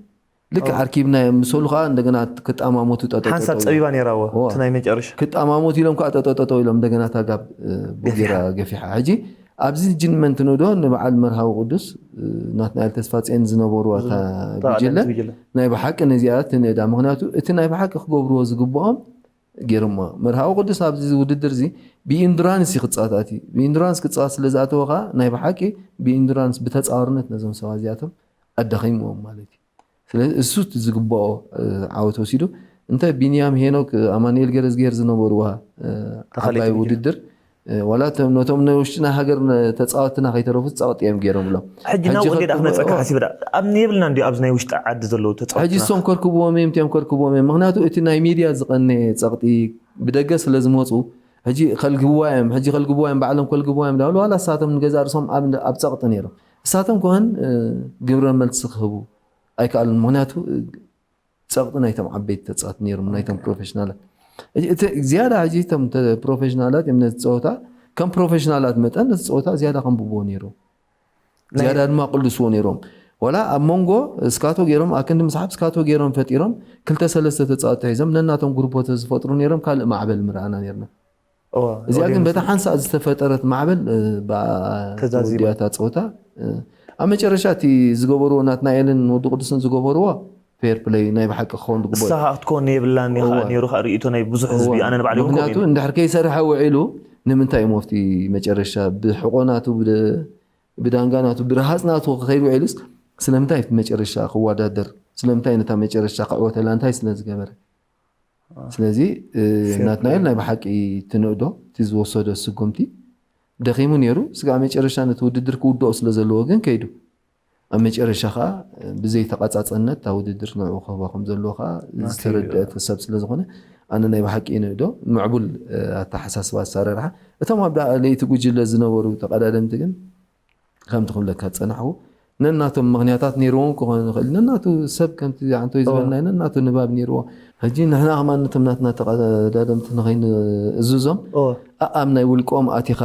ልክዕ ኦ። ኣርኪብናዮም ምሰሉ ከኣ እንደገና ክጣማሞቱ ጠጠጠጠው ሓንሳብ ኢሎም። ጸቢባ ነይራ እዎ፣ እዎ። እቲ ናይ መጨረሻ። ክጣማሞቱ ኢሎም ከኣ ጠጠጠጠው ኢሎም እንደገና እታ ጋብ፣ እ፣ ቡጌራ ገፊሓ። ገፊሓ። ሕጂ ኣብዚ ጅንመንት ንዶ ንበዓል መርሃዊ ቅዱስ፣ እ፣ ናትናኤል ተስፋጽዮን ዝነበርዋ እታ እታ ጉጅለ፣ ቀዳመይቲ ጉጅለ። ናይ ብሓቂ ነዚኣ ትንእዳ። ምኽንያቱ እቲ ናይ ብሓቂ ክገብርዎ ዝግብኦም ገይሮምዎ። መርሃዊ ቅዱስ ኣብዚ ውድድር እዚ ብኢንዱራንስ እዩ ክጻወት ኣትዩ። ብኢንዱራንስ ክጻወት ስለ ዝኣተወ ከኣ ናይ ብሓቂ ብኢንዱራንስ ብተጻዋርነት ነዞም ሰባት እዚኣቶም ኣዳኺምዎም ማለት እዩ። ስለዚ እሱ እቲ ዝግብኦ፣ እ፣ ዓወት ወሲዱ። እንተ ቢንያም ሄኖክ፣ ኣማኑኤል ገረዝግሄር ዝነበርዋ፣ እ፣ ተኻሊት ዓባይ ጉጅለ። ውድድር፣ እ፣ ዋላ እቶም ነቶም ናይ ውሽጥና ሃገር ነ-፣ ተጻወትና ከይተረፉ ጸቕጢ እዮም ገይሮምሎም። ሕጂ ሕጂ ናብኡ እንዴ ደኣ ከ-፣ ክመጸካ ኦ። ሓሲበ ደኣ? ኣብ የብልናን ድዩ ኣብዚ ናይ ውሽጢ ዓዲ ዘለዉ ተጻወትና? ሕጂ እሶም ከርክብዎም እዮም፣ እቲኦም ከርክብዎም እዮም። ምኽንያቱ እቲ ናይ ሚድያ ዝቐነየ ጸቕጢ ብደገ ስለ ዝመጹ፣ ሕጂ ከልግብዋ እዮም፣ ሕጂ ከልግብዋ እዮም፣ ባዕሎም ከልግብዋ እዮም እንዳበሉ ዋላ እሳቶም ንገዛእ ርእሶም ኣብ፣ ኣብ ጸቕጢ ነይሮም። እሳቶም ከሆን፣ እ፣ ግብረ መልሲ ክህቡ ኣይከኣሉን። ምኽንያቱ፣ እ፣ ጸቕጢ ናይቶም ዓበይቲ ተጻወቲ ነይሮም፣ ናይቶም ፕሮፌሽናላት። እቲ ዝያዳ ሕጂ እቶም ተ-፣ ፕሮፌሽናላት እዮም ነቲ ጸወታ፣ ከም ፕሮፌሽናላት መጠን ነቲ ጸወታ ዝያዳ ከንብብዎ ነይሮም። ናይ ዝያዳ ድማ ቅልስዎ ነይሮም። ዋላ ኣብ መንጎ ስካቶ ገይሮም፣ ኣክንዲ ምስሓብ ስካቶ ገይሮም ፈጢሮም፣ ክልተ ሰለስተ ተጻወቲ ሒዞም ነናቶም ግሩፖ ተዝፈጥሩ ነይሮም፣ ካልእ ማዕበል ምረኣና ነይርና። እዋ፣ እዚኣ ግን ኦዲየንስ በታ ሓንሳእ ዝተፈጠረት ማዕበል፣ እ፣ ብኣ ተዛዚማ። ተወዲኣ እታ ጸወታ፣ እ፣ ኣብ መጨረሻ እቲ ዝገበርዎ ናትናኤልን ወዲ ቅዱስን ዝገበርዎ ፌር ፕለይ ናይ ብሓቂ ክኸውን ዝግብኦ ንስኻ እዩ። ክትኮን የብላን ኢኻ እዋ። ነይሩ ኸኣ ርእይቶ ናይ ብዙሕ ህዝቢ፣ እዋ። ኣነ ንባዕለይ እውን ከምኡ ምኽንያቱ ኢለ። እንድሕር ከይሰርሐ ውዒሉ ንምንታይ እሞ ኣብቲ መጨረሻ ብሕቖ ናቱ፣ ብደ-፣ ብዳንጋ ናቱ፣ ብረሃጽ ናቱ ክኸይድ ውዒሉስ ስለምንታይ ኣብቲ መጨረሻ ክወዳደር? ስለምንታይ ነታ መጨረሻ ክዕወተላ? እንታይ ስለ ዝገበረ? አ። ስለዚ፣ እ፣ ፌር ናትናኤል ፕለይ። ናይ ብሓቂ ትንእዶ፣ እቲ ዝወሰዶ ስጉምቲ ደኺሙ ነይሩ። ስጋዕ መጨረሻ ነቲ ውድድር ክውድኦ ስለ ዘለዎ ግን ከይዱ። ኣብ መጨረሻ ኸኣ፣ እ፣ ብዘይተቐጻጸነት እታ ውድድር ንዕኡ ክህባ ከም ዘለዎ ኸኣ ናተይ ዝተረድአ ሰብ ስለ ዝኾነ፣ ኣነ ናይ ብሓቂ ንእዶ ምዕቡል ኣተሓሳስባ ኣሰራርሓ። እቶም ኣብ ለይቲ ጉጅለ ዝነበሩ ተቐዳደምቲ ግን ከምቲ ክብለካ ዝጸናሕኩ ነናቶም ምኽንያታት ነይርዎም ክኾኑ ይኽእል። ነናቱ ሰብ ከምቲ ኣንቶይ ዝበልናዮ ነናቱ ንባብ ነይርዎ። ሕጂ ንሕና ከማን ነቶም ናትና ተቐዳደምቲ ንኸይንእዝዞም ኣኣብ ናይ ውልቆም ኣቲኻ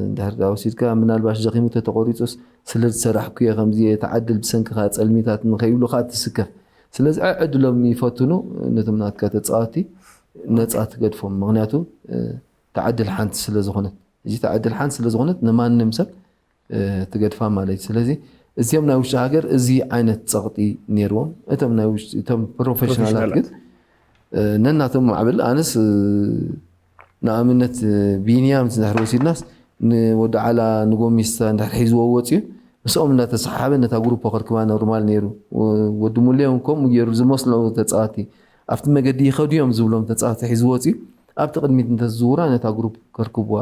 እንድሕር ወሲድካ ምናልባሽ ደኺሙ ተተቆሪጹስ ስለ ዝሰራሕኩ እየ ከምዚ እየ ተዓድል ብሰንክኻ ጸልሚታት ንኸይብሉኻ ትስከፍ። ስለዚ ዕዕድሎም ይፈትኑ ነቶም ናትካ ተጻወቲ ነጻ ትገድፎም። ምኽንያቱ ተዓድል ሓንቲ ስለ ዝኾነት እዚ ተዓድል ሓንቲ ስለ ዝኾነት ንማንም ሰብ ትገድፋ ማለት እዩ። ስለዚ እዚኦም ናይ ውሽጢ ሃገር እዚ ዓይነት ጸቕጢ ነይርዎም። እቶም ናይ ውሽጢ እቶም ፕሮፌሽናላት ግን ነናቶም ማዕብል ኣነስ ንኣብነት ቢንያም እንድሕር ወሲድናስ ንወዲ ዓላ ንጎሚስታ እንድሕር ሒዝዎ ወፅዩ ምስኦም እናተሰሓሓበ ነታ ግሩፕ ከርክባ ኖርማል ነይሩ። ወዲ ሙሌ እውን ከምኡ ገይሩ ዝመስሎ ተፃዋቲ ኣብቲ መገዲ ይኸዱ እዮም ዝብሎም ተፃዋቲ ሒዝዎ ወፅዩ ኣብቲ ቅድሚት እንተዝዝውራ ነታ ግሩፕ ከርክብዋ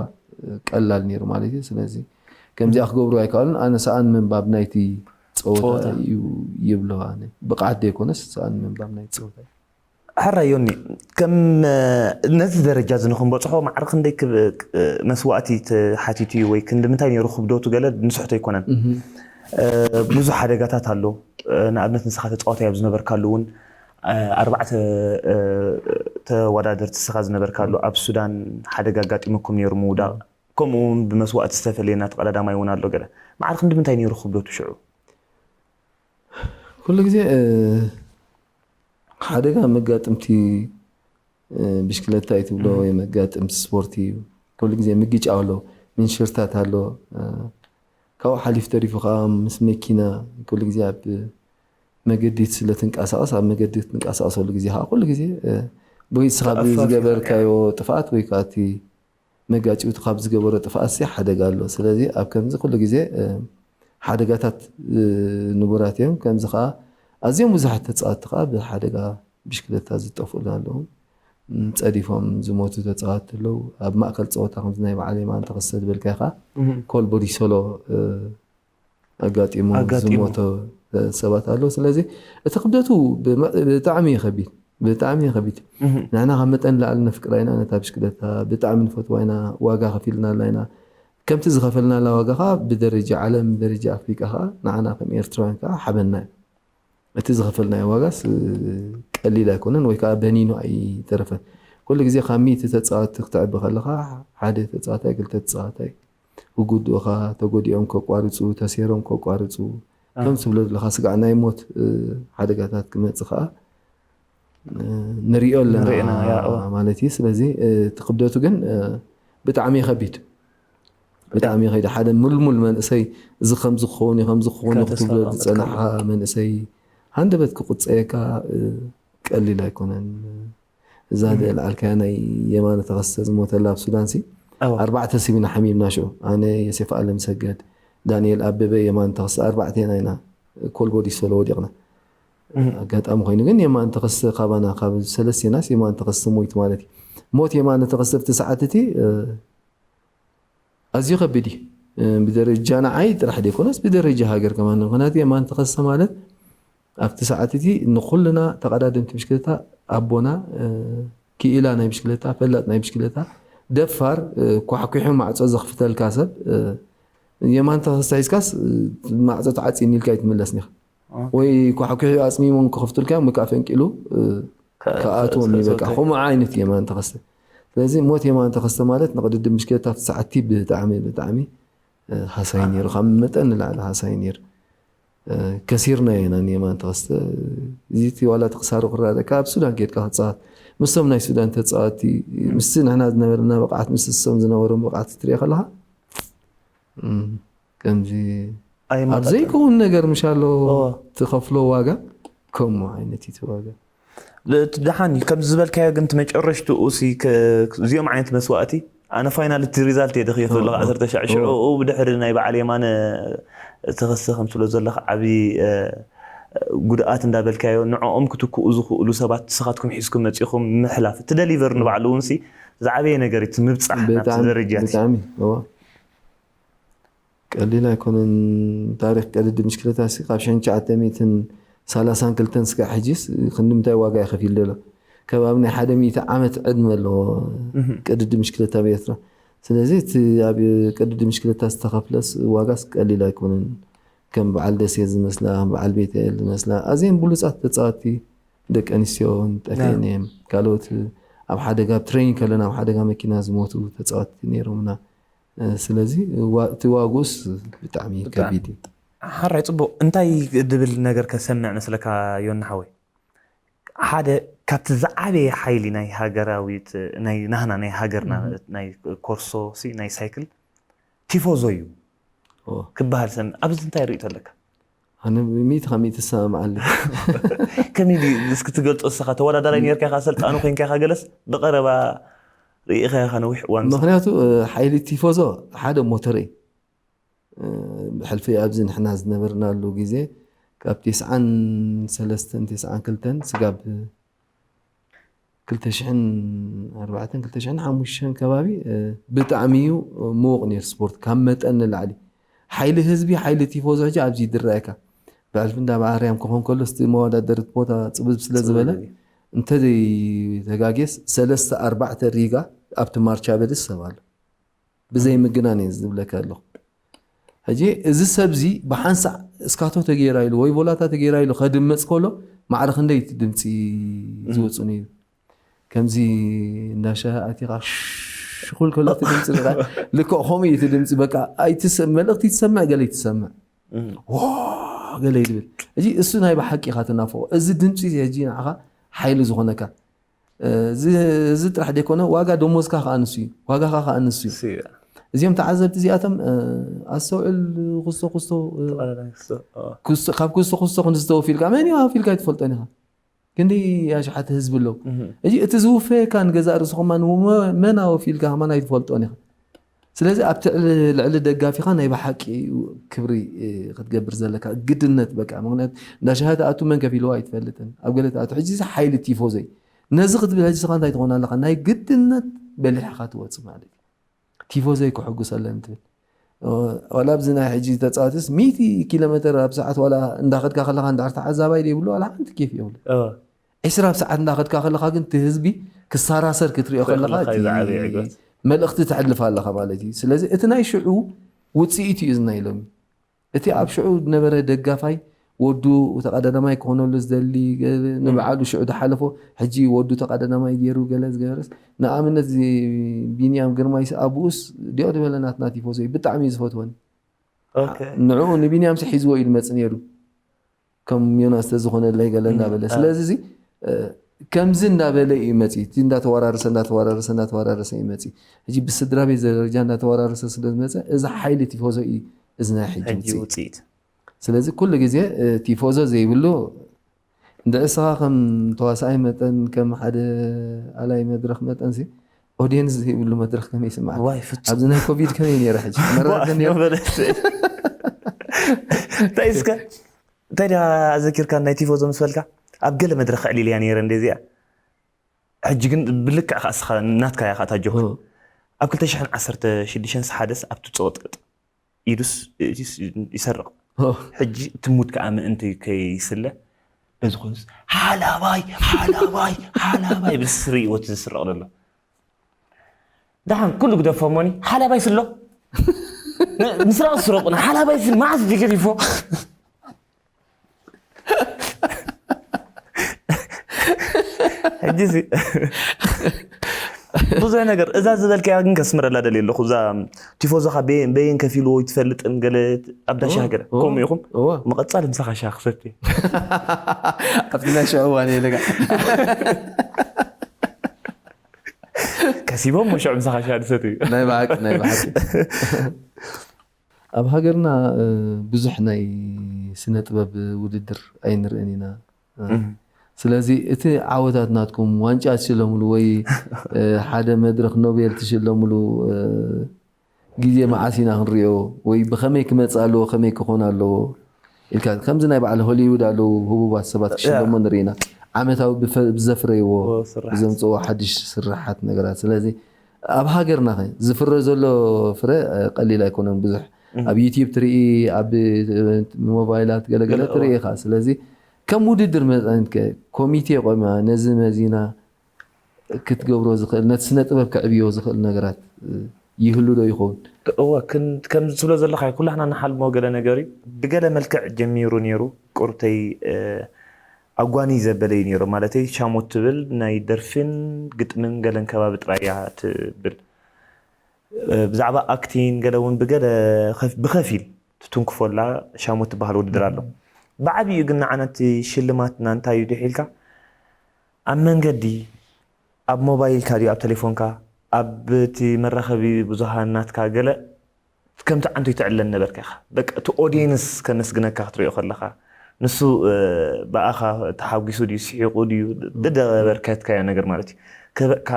ቀላል ነይሩ ማለት እዩ። ስለዚ ከምዚኣ ክገብሩ ኣይከኣሉን። ኣነ ሰኣን ምንባብ ናይቲ ፀወታ እዩ ይብሎ። ኣነ ብቕዓት ዘይኮነስ ሰኣን ምንባብ ናይቲ ፀወታ እዩ። ሕራይ ዮኒ፣ ከም ነዚ ደረጃ እዚ ንክንበፅሖ ማዕረ ክንደይ ክብ- መስዋእቲ ተሓቲቱ እዩ ወይ ክንዲ ምንታይ ነይሩ ክብደቱ ገለ ንስሕቶ ኣይኮነን። ብዙሕ ሓደጋታት ኣሎ። ንኣብነት ንስኻ ተፃዋታይ ኣብ ዝነበርካሉ እውን ኣርባዕተ ተወዳደርቲ ንስኻ ዝነበርካሉ ኣብ ሱዳን ሓደጋ ኣጋጢሙኩም ነይሩ ምውዳቕ፣ ከምኡ እውን ብመስዋእቲ ዝተፈለየ እናተቐዳዳማይ እውን ኣሎ ገለ። ማዕረ ክንዲ ምንታይ ነይሩ ክብደቱ ሽዑ? ኩሉ ግዜ ሓደጋ መጋጥምቲ ብሽክለታ እዩ ትብሎ ወይ መጋጥምቲ ስፖርት እዩ። ኩሉ ግዜ ምግጫው ኣሎ፣ ምንሽርታት ኣሎ። ካብኡ ሓሊፍ ተሪፉ ከዓ ምስ መኪና ኩሉ ግዜ ኣብ መገዲ ስለ ትንቀሳቐስ ኣብ መገዲ ትንቀሳቐሰሉ ግዜ ከዓ ኩሉ ግዜ ወይ ስኻ ዝገበርካዮ ጥፍኣት ወይ ከዓ እቲ መጋጭውቲ ካብ ዝገበሮ ጥፍኣት ሲ ሓደጋ ኣሎ። ስለዚ ኣብ ከምዚ ኩሉ ግዜ ሓደጋታት ንቡራት እዮም። ከምዚ ከዓ ኣዝዮም ብዙሓት ተፃወትቲ ከዓ ብሓደጋ ብሽክለታ ዝጠፍኡሉ ኣለዉ። ጸዲፎም ዝሞቱ ተጻወትቲ ኣለዉ። ኣብ ማእከል ጸወታ ከምዚ ናይ በዓል የማነ ተኸስተ ዝበልካዮ ከኣ ኮልቦዲ ሶሎ ኣጋጢሙ ዝሞተ ሰባት ኣለዉ። ስለዚ እቲ ክብደቱ ብጣዕሚ እዩ ከቢድ፣ ብጣዕሚ እዩ ከቢድ። ንሕና ካብ መጠን ንላዕሊ ነፍቅራ ኢና ነታ ብሽክለታ፣ ብጣዕሚ ንፈትዋ ኢና፣ ዋጋ ከፊልናላ ኢና። ከምቲ ዝኸፈልናላ ዋጋ ከኣ ብደረጃ ዓለም፣ ብደረጃ ኣፍሪቃ ከኣ ንዓና ከም ኤርትራውያን ከኣ ሓበንና እዩ። እቲ ዝኸፈልናዮ ዋጋስ ቀሊል ኣይኮነን ወይ ከዓ በኒኑ ኣይተረፈን። ኩሉ ግዜ ካብ ሚእቲ ተፃወትቲ ክትዕቢ ከለኻ ሓደ ተፃዋታይ ክልተ ተፃዋታይ ክጉድኡኻ ተጎዲኦም ከቋርፁ ተሴሮም ከቋርፁ ከም ትብሎ ዘለኻ ስጋዕ ናይ ሞት ሓደጋታት ክመፅእ ከዓ ንሪኦ ኣለና ማለት እዩ። ስለዚ እቲ ክብደቱ ግን ብጣዕሚ ከቢድ ብጣዕሚ ከይደ ሓደ ምልሙል መንእሰይ እዚ ከምዚ ክኸውን እዩ ከምዚ ክኸውን እዩ ክትብሎ ዝፀናሕካ መንእሰይ ሃንደበት ክቁፀየካ ቀሊል ኣይኮነን። እዛ ዝለዓልካያ ናይ የማነ ተኸስተ ዝሞተላ ኣብ ሱዳን ሲ ኣርባዕተ ሰብ ኢና ሓሚምና ሽዑ ኣነ የሴፍ ኣለም ሰገድ ዳንኤል ኣበበ የማነ ተኸስተ ኣርባዕቴና ኢና ኮልቦዲ ሶሎ ወዲቕና። ኣጋጣሚ ኮይኑ ግን የማነ ተኸስተ ካባና ካብ ሰለስቴናስ የማነ ተኸስተ ሞይቱ ማለት እዩ። ሞት የማነ ተኸስተ ኣብቲ ሰዓት እቲ ኣዝዩ ከቢድ እዩ። ብደረጃ ንዓይ ጥራሕ ዘይኮነስ ብደረጃ ሃገር ከማን ምክንያቱ የማነ ተኸስተ ማለት ኣብቲ ሰዓት እቲ ንኩልና ተቐዳደምቲ ብሽክለታ ኣቦና ክኢላ ናይ ብሽክለታ ፈላጥ ናይ ብሽክለታ ደፋር ኳሕኲሑ ማዕፆ ዘኽፍተልካ ሰብ የማነ ተኸስተ ሒዝካስ ማዕፆ ተዓፂኒ ኢልካ ኣይትምለስን ኢኻ። ወይ ኳሕኲሑ ኣፅሚሞም ክኸፍቱልካ እዮም ወይ ከዓ ፈንቂሉ ክኣትዎም እዩ። በቃ ከምኡ ዓይነት የማነ ተኸስተ። ስለዚ ሞት የማነ ተኸስተ ማለት ንቅድድም ብሽክለታ ኣብቲ ሰዓቲ ብጣዕሚ ብጣዕሚ ሃሳይ ነይሩ፣ ካብ መጠን ንላዕሊ ሃሳይ ነይሩ። ከሲርናዮ ኢና ንየማነ ተኸስተ። እዚ ዋላ እቲ ክሳሩ ክረዳእካ ኣብ ሱዳን ኬድካ ክፃወት ምስቶም ናይ ሱዳን ተፃወቲ ምስቲ ንሕና ዝነበረና ብቕዓት ምስ እሶም ዝነበሮም ብቕዓት ክትሪኦ ከለኻ ከምዚ ኣብ ዘይከውን ነገር ምሻሎ ትኸፍሎ ዋጋ ከምኡ ዓይነት እዩ እቲ ዋጋ። ደሓን እዩ ከምዚ ዝበልካዮ ግን እቲ መጨረሽትኡ እዚኦም ዓይነት መስዋእቲ ኣነ ፋይናል እቲ ሪዛልት እየ ደኽዮ ዘለኹ ዓሰርተ ሻዕ ሽዑ ብድሕሪ ናይ በዓል የማነ ተኸስተ ከም ትብሎ ዘለኻ ዓብዪ ጉድኣት እንዳበልካዮ ንዕኦም ክትክኡ ዝኽእሉ ሰባት ንስኻትኩም ሒዝኩም መፂኹም ምሕላፍ እቲ ደሊቨር ንባዕሉ እውን ሲ ዝዓበየ ነገር እቲ ምብፃሕ ናብቲ ደረጃ ቀሊል ኣይኮነን። ታሪክ ቀድዲ ምሽክለታ ሲ ካብ ሽሕን ትሽዓተ ሚእትን ሰላሳን ክልተን ስጋዕ ሕጂስ ክንዲ ምንታይ ዋጋ እዩ ከፊሉ ዘሎ። ከባቢ ናይ ሓደ ሚእቲ ዓመት ዕድመ ኣለዎ ቅድድም ብሽክለታ ኣብ ኤርትራ። ስለዚ እቲ ኣብ ቅድድም ብሽክለታ ዝተኸፍለስ ዋጋስ ቀሊል ኣይኮነን። ከም በዓል ደሴ ዝመስላ፣ ከም በዓል ቤተኤል ዝመስላ ኣዝየን ብሉጻት ተጻወትቲ ደቂ ኣንስትዮን ጠፊአን እየን። ካልኦት ኣብ ሓደጋ፣ ኣብ ትሬኒንግ ከለና ኣብ ሓደጋ መኪና ዝሞቱ ተጻወትቲ ነይሮምና። ስለዚ እቲ ዋግኡስ ብጣዕሚ ከቢድ እዩ። ሓራይ ጽቡቕ። እንታይ ድብል ነገር ከሰምዕ መስለካ ዮና ሓወይ? ሓደ ካብቲ ዝዓበየ ሓይሊ ናይ ሃገራዊት ናይ ናህና ናይ ሃገርና ናይ ኮርሶ ሲ ናይ ሳይክል ቲፎዞ እዩ ክበሃል ሰምዕ። ኣብዚ እንታይ ርእይቶ ኣለካ? ኣነ ሚእቲ ካብ ሚእቲ እሰማማዓሉ። ከመይ ድዩ እስኪ ትገልጾ ንስኻ? ተወዳዳራይ ኔርካ ኢኻ፣ ኣሰልጣኒ ኮይንካ ኢኻ፣ ገለስ ብቐረባ ርኢኻዮ ኢኻ ነዊሕ እዋን። ምኽንያቱ ሓይሊ ቲፎዞ ሓደ ሞተር እዩ። ብሕልፊ ኣብዚ ንሕና ዝነበርናሉ ግዜ ካብ ቴስዓን ሰለስተን ቴስዓን ክልተን ስጋብ ክልተ ሽሕን ኣርባዕተን ክልተ ሽሕን ሓሙሽተን ከባቢ ብጣዕሚ እዩ ምዉቕ ነይሩ ስፖርት ካብ መጠን ንላዕሊ። ሓይሊ ህዝቢ ሓይሊ ቲፎዞ ሕጂ ኣብዚ ይድረኣካ። ብሕልፊ እንዳ ብኣርያም ክኾን ከሎ ስቲ መወዳደሪት ቦታ ጽብብ ስለ ዝበለ እንተዘይተጋጌስ ሰለስተ ኣርባዕተ ሪጋ ኣብቲ ማርቻ በልስ ሰብ ኣሎ። ብዘይ ምግናን እየ ዝብለካ ኣለኹ። ሕጂ እዚ ሰብዚ ብሓንሳእ እስካቶ ተገይራ ኢሉ ወይ ቮላታ ተገይራ ኢሉ ከድምፅ ከሎ ማዕረ ክንደይ እቲ ድምፂ ዝወፁ ነይሩ። ከምዚ እንዳሻ ኣቲኻ ሽኹል ከሎ እቲ ድምፂ ልክዕ ከምኡ እዩ እቲ ድምፂ። በቃ መልእኽቲ ትሰምዕ ገለ ትሰምዕ ዋ ገለ ይድብል። እዚ እሱ ናይ ብሓቂ ኢኻ ትናፍቆ። እዚ ድምፂ እዚ ሕጂ ንዓኻ ሓይሊ ዝኾነካ እዚ ጥራሕ ደይኮነ ዋጋ ደሞዝካ ከዓ ንሱ እዩ፣ ዋጋኻ ከዓ ንሱ እዩ። እዚኦም ተዓዘብቲ እዚኣቶም ኣስተውዕል። ኩስቶ ኩስቶ ካብ ኩስቶ ኩስቶ ክንዲ ዝተወፊልካ መን እዩ ኣፊልካ ኣይትፈልጦን ኢኻ። ክንዲ ኣሽሓት ህዝቢ ኣለዉ። እዚ እቲ ዝውፈየካ ንገዛእ ርእሱ ከማ መን ኣወፊልካ ከማን ኣይትፈልጦን ኢኻ። ስለዚ ኣብቲ ልዕሊ ደጋፊኻ ናይ ብሓቂ ክብሪ ክትገብር ዘለካ ግድነት በቃ። ምክንያቱ እንዳ ሻሂ ትኣቱ መን ከፊልዋ ኣይትፈልጥን። ኣብ ገለ ትኣቱ ሕጂ እዚ ሓይሊ ቲፎዞይ ነዚ ክትብል ሕጂ ስኻ እንታይ ትኾን ኣለኻ? ናይ ግድነት በሊሕኻ ትወፅእ ማለት እዩ። ቲፎዞይ ክሕጉስ ኣለኒ ትብል። ዋላ ኣብዚ ናይ ሕጂ ተፃወትስ ሚእቲ ኪሎ ሜትር ኣብ ሰዓት ዋላ እንዳኸድካ ከለኻ እንድሕር ተዓዛባይ ዘይብሉ ዋላ ሓንቲ ኬፍ የብሉ። ዒስራ ኣብ ሰዓት እንዳኸድካ ከለኻ ግን እቲ ህዝቢ ክሰራሰር ክትሪኦ ከለኻ እቲ መልእኽቲ ተሕልፍ ኣለኻ ማለት እዩ። ስለዚ እቲ ናይ ሽዑ ውፅኢት እዩ እዚ ናይ ሎሚ። እቲ ኣብ ሽዑ ዝነበረ ደጋፋይ ወዱ ተቐዳዳማይ ክኾነሉ ዝደሊ ንበዓሉ ሽዑ ዝሓለፎ ሕጂ ወዱ ተቐዳዳማይ ገይሩ ገለ ዝገበረስ ንኣብነት ቢንያም ግርማይስ ኣቡኡስ ዲኦ ዝበለ ናትና ቲፎዞ እዩ ብጣዕሚ እዩ ዝፈትወኒ። ንዕኡ ንቢንያምሲ ሒዝዎ እዩ ዝመፅ ነይሩ። ከም ዮናስ ተዝኾነለይ ገለ እናበለ ስለዚ እዚ ከምዚ እንዳበለ እዩ መፂ እቲ እንዳተወራረሰ እንዳተወራረሰ እንዳተወራረሰ እዩ መፂ። ሕጂ ብስድራ ቤት ደረጃ እንዳተወራረሰ ስለ ዝመፀ እዚ ሓይሊ ቲፎዞ እዩ እዚ ናይ ሕጂ ውፅኢት። ስለዚ ኩሉ ግዜ ቲፎዞ ዘይብሉ እንድዒ እስኻ ከም ተዋሳኣይ መጠን ከም ሓደ ኣላይ መድረኽ መጠን ሲ ኦድየንስ ዘይብሉ መድረኽ ከመይ ይስምዓካ? ኣብዚ ናይ ኮቪድ ከመይ ነይረ ሕጂ መራኸ ነይረ እንታይ እስከ እንታይ ደኣ ኣዘኪርካ ናይ ቲፎዞ ምስ በልካ ኣብ ገለ መድረኽ ኣዕሊለያ ነይረ እንደ እዚኣ ሕጂ ግን ብልክዕ ከዓ እስኻ ናትካ እያ ከዓ ታጆክ ኣብ ክልተ ሽሕን ዓሰርተ ሽዱሽተን ሰሓደስ ኣብቲ ፀወጥቅጥ ኢዱስ ይሰርቕ ሕጂ ትሙድ ከዓ ምእንቲ ከይስለ በዚ ኮይኑስ ሓላባይ ሓላባይ ሓላባይ ብስሪ ይወት ዝስረቕ ዘሎ ደሓን ኩሉ ግደፎሞኒ ሓላባይ ስሎ ምስራቕ ስረቑና ሓላባይ ስል መዓስ ዲገዲፎ ሕጂ ብዙሕ ነገር እዛ ዝበልካያ ግን ከስምረላ ደልየ ኣለኹ እዛ ቲፎዞኻ በየን ከፊልዎ ይትፈልጥን ገለ ኣብ ዳሻ ሃገር ከምኡ ኢኹም መቐፃል ምሳኻ ሻ ክሰት ኣብቲ ናይ ሽዑ እዋን የለጋ ከሲቦም ሞ ሽዑ ምሳኻ ሻ ድሰት እዩ ናይ ብሓቂ ናይ ብሓቂ ኣብ ሃገርና ብዙሕ ናይ ስነ ጥበብ ውድድር ኣይንርእን ኢና ስለዚ እቲ ዓወታት ናትኩም ዋንጫ ትሽለምሉ ወይ ሓደ መድረክ ኖቤል ትሽለምሉ ግዜ መዓስ ኢና ክንሪኦ ወይ ብኸመይ ክመፅእ ኣለዎ ከመይ ክኾን ኣለዎ ኢልካ ከምዚ ናይ በዓል ሆሊውድ ኣለዉ ህቡባት ሰባት ክሽለሞ ንርኢና ዓመታዊ ብዘፍረይዎ ብዘምፅዎ ሓድሽ ስራሓት ነገራት ስለዚ ኣብ ሃገርና ከ ዝፍረ ዘሎ ፍረ ቀሊል ኣይኮነን ብዙሕ ኣብ ዩቲብ ትርኢ ኣብ ሞባይላት ገለገለ ትርኢ ኢኻ ስለዚ ከም ውድድር መጠን ከ ኮሚቴ ቆሚያ ነዚ መዚና ክትገብሮ ዝኽእል፣ ነቲ ስነ ጥበብ ከዕብዮ ዝኽእል ነገራት ይህሉ ዶ ይኸውን? እወ፣ ከምዚ ትብሎ ዘለኻ ኩላህና ንሓልሞ ገለ ነገር እዩ። ብገለ መልክዕ ጀሚሩ ነይሩ። ቁርተይ ኣጓኒ ዘበለ እዩ ነይሩ። ማለተይ ሻሞት ትብል ናይ ደርፊን ግጥምን ገለን ከባቢ ጥራይ እያ ትብል። ብዛዕባ ኣክቲን ገለ እውን ብገለ ብኸፊል ትትንክፎላ ሻሞት ትበሃል ውድድር ኣሎ። ብዓብዩ ግን ንዓና እቲ ሽልማትና እንታይ እዩ ድሒልካ ኣብ መንገዲ ኣብ ሞባይልካ ድዩ ኣብ ቴሌፎንካ ኣብ እቲ መራኸቢ ብዙሃን ናትካ ገለ ከምቲ ዓንቶ ይትዕለን ነበርካ ኢኻ። በቃ እቲ ኦዲየንስ ከመስግነካ ክትሪኦ ከለኻ ንሱ ብኣኻ ተሓጒሱ ድዩ ስሒቑ ድዩ ዝደበርከትካዮ ነገር ማለት እዩ ከበካ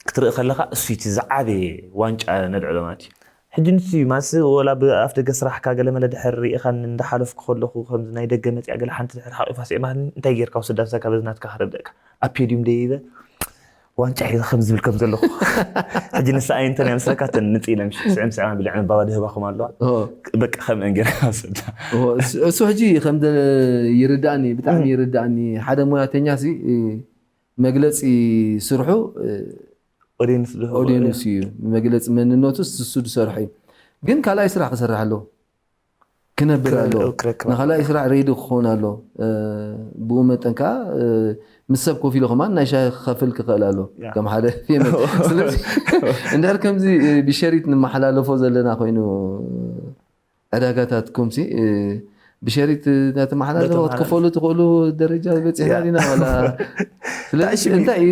ክትርኢ ከለኻ እሱ እቲ ዝዓበየ ዋንጫ ነልዕሎ ማለት እዩ። ሕጂ ንሱ እዩ ማስ ወላ ብኣፍ ደገ ስራሕካ ገለመለ ድሕር ርኢኻን እንዳሓለፍኩ ከለኹ ከምዚ ናይ ደገ መፅያ ገለ ሓንቲ ድሕር ሓቂፋ ስዒማ እንታይ ጌርካ ወሰዳ ምሳካ በዚ ናትካ ክረድእካ ኣብ ፔዲዩም ደይበ ዋንጫ ሒዘ ከም ዝብል ከም ዘለኹ ሕጂ ንሳ ኣይ እንተን ምስለካ ተን ንጽ ኢለ ምሽ ስዕም ስዕማ ብልዕን ባባ ድህባኹም ኣለዋ በቃ ከም እንገር ሰዳ እሱ ሕጂ ከም ይርዳእኒ ብጣዕሚ ይርዳእኒ ሓደ ሙያተኛ ሲ መግለፂ ስርሑ ኦዲንስ ኦዲንስ እዩ መግለፂ መንነቱ እሱ ዝሰርሑ እዩ ግን ካልኣይ ስራሕ ክሰርሕ ኣለዎ ክነብር ኣሎ ንካልኣይ ስራሕ ሬዲ ክኸውን ኣሎ ብኡ መጠን ከዓ ምስ ሰብ ኮፍ ኢሉ ከማን ናይ ሻሂ ክኸፍል ክኽእል ኣሎ ከም ሓደ ስለዚ እንድሕር ከምዚ ብሸሪት ንመሓላለፎ ዘለና ኮይኑ ዕዳጋታትኩም ሲ ብሸሪት እናተመሓላለፈ ክትከፈሉ ትኽእሉ ደረጃ በፂሕና ዲና ዋላ ስለዚ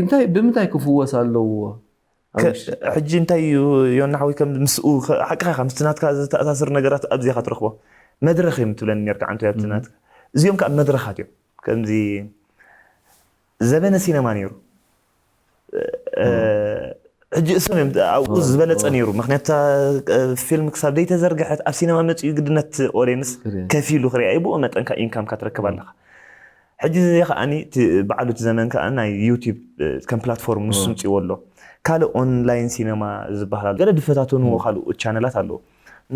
እንታይ ብምንታይ ክፍወስ ኣለዎ ሕጂ እንታይ እዩ ዮና ሓወይ ከም ምስኡ ሓቅኻ ከምቲ ናትካ ዝተኣሳስር ነገራት ኣብዚኻ ትረኽቦ መድረኽ እዮም ትብለኒ ነርካ ዓንቶ ኣብቲ ናትካ እዚኦም ከዓ መድረኻት እዮም ከምዚ ዘበነ ሲነማ ነይሩ ሕጂ እሶም እዮም ኣብኡ ዝበለፀ ነይሩ ምክንያቱ ፊልም ክሳብ ዘይተዘርግሐት ኣብ ሲነማ መፅኡ ግድነት ኦዲየንስ ከፊሉ ክሪኣ እዩ ብኡ መጠንካ ኢንካምካ ትረክብ ኣለካ ሕጂ እዚ ከዓኒ በዓሉ እቲ ዘመን ከዓ ናይ ዩቲብ ከም ፕላትፎርም ንሱ ምፅዎ ኣሎ ካልእ ኦንላይን ሲነማ ዝበሃል ገለ ዝፈታተንዎ ካልኡ ቻነላት ኣለዉ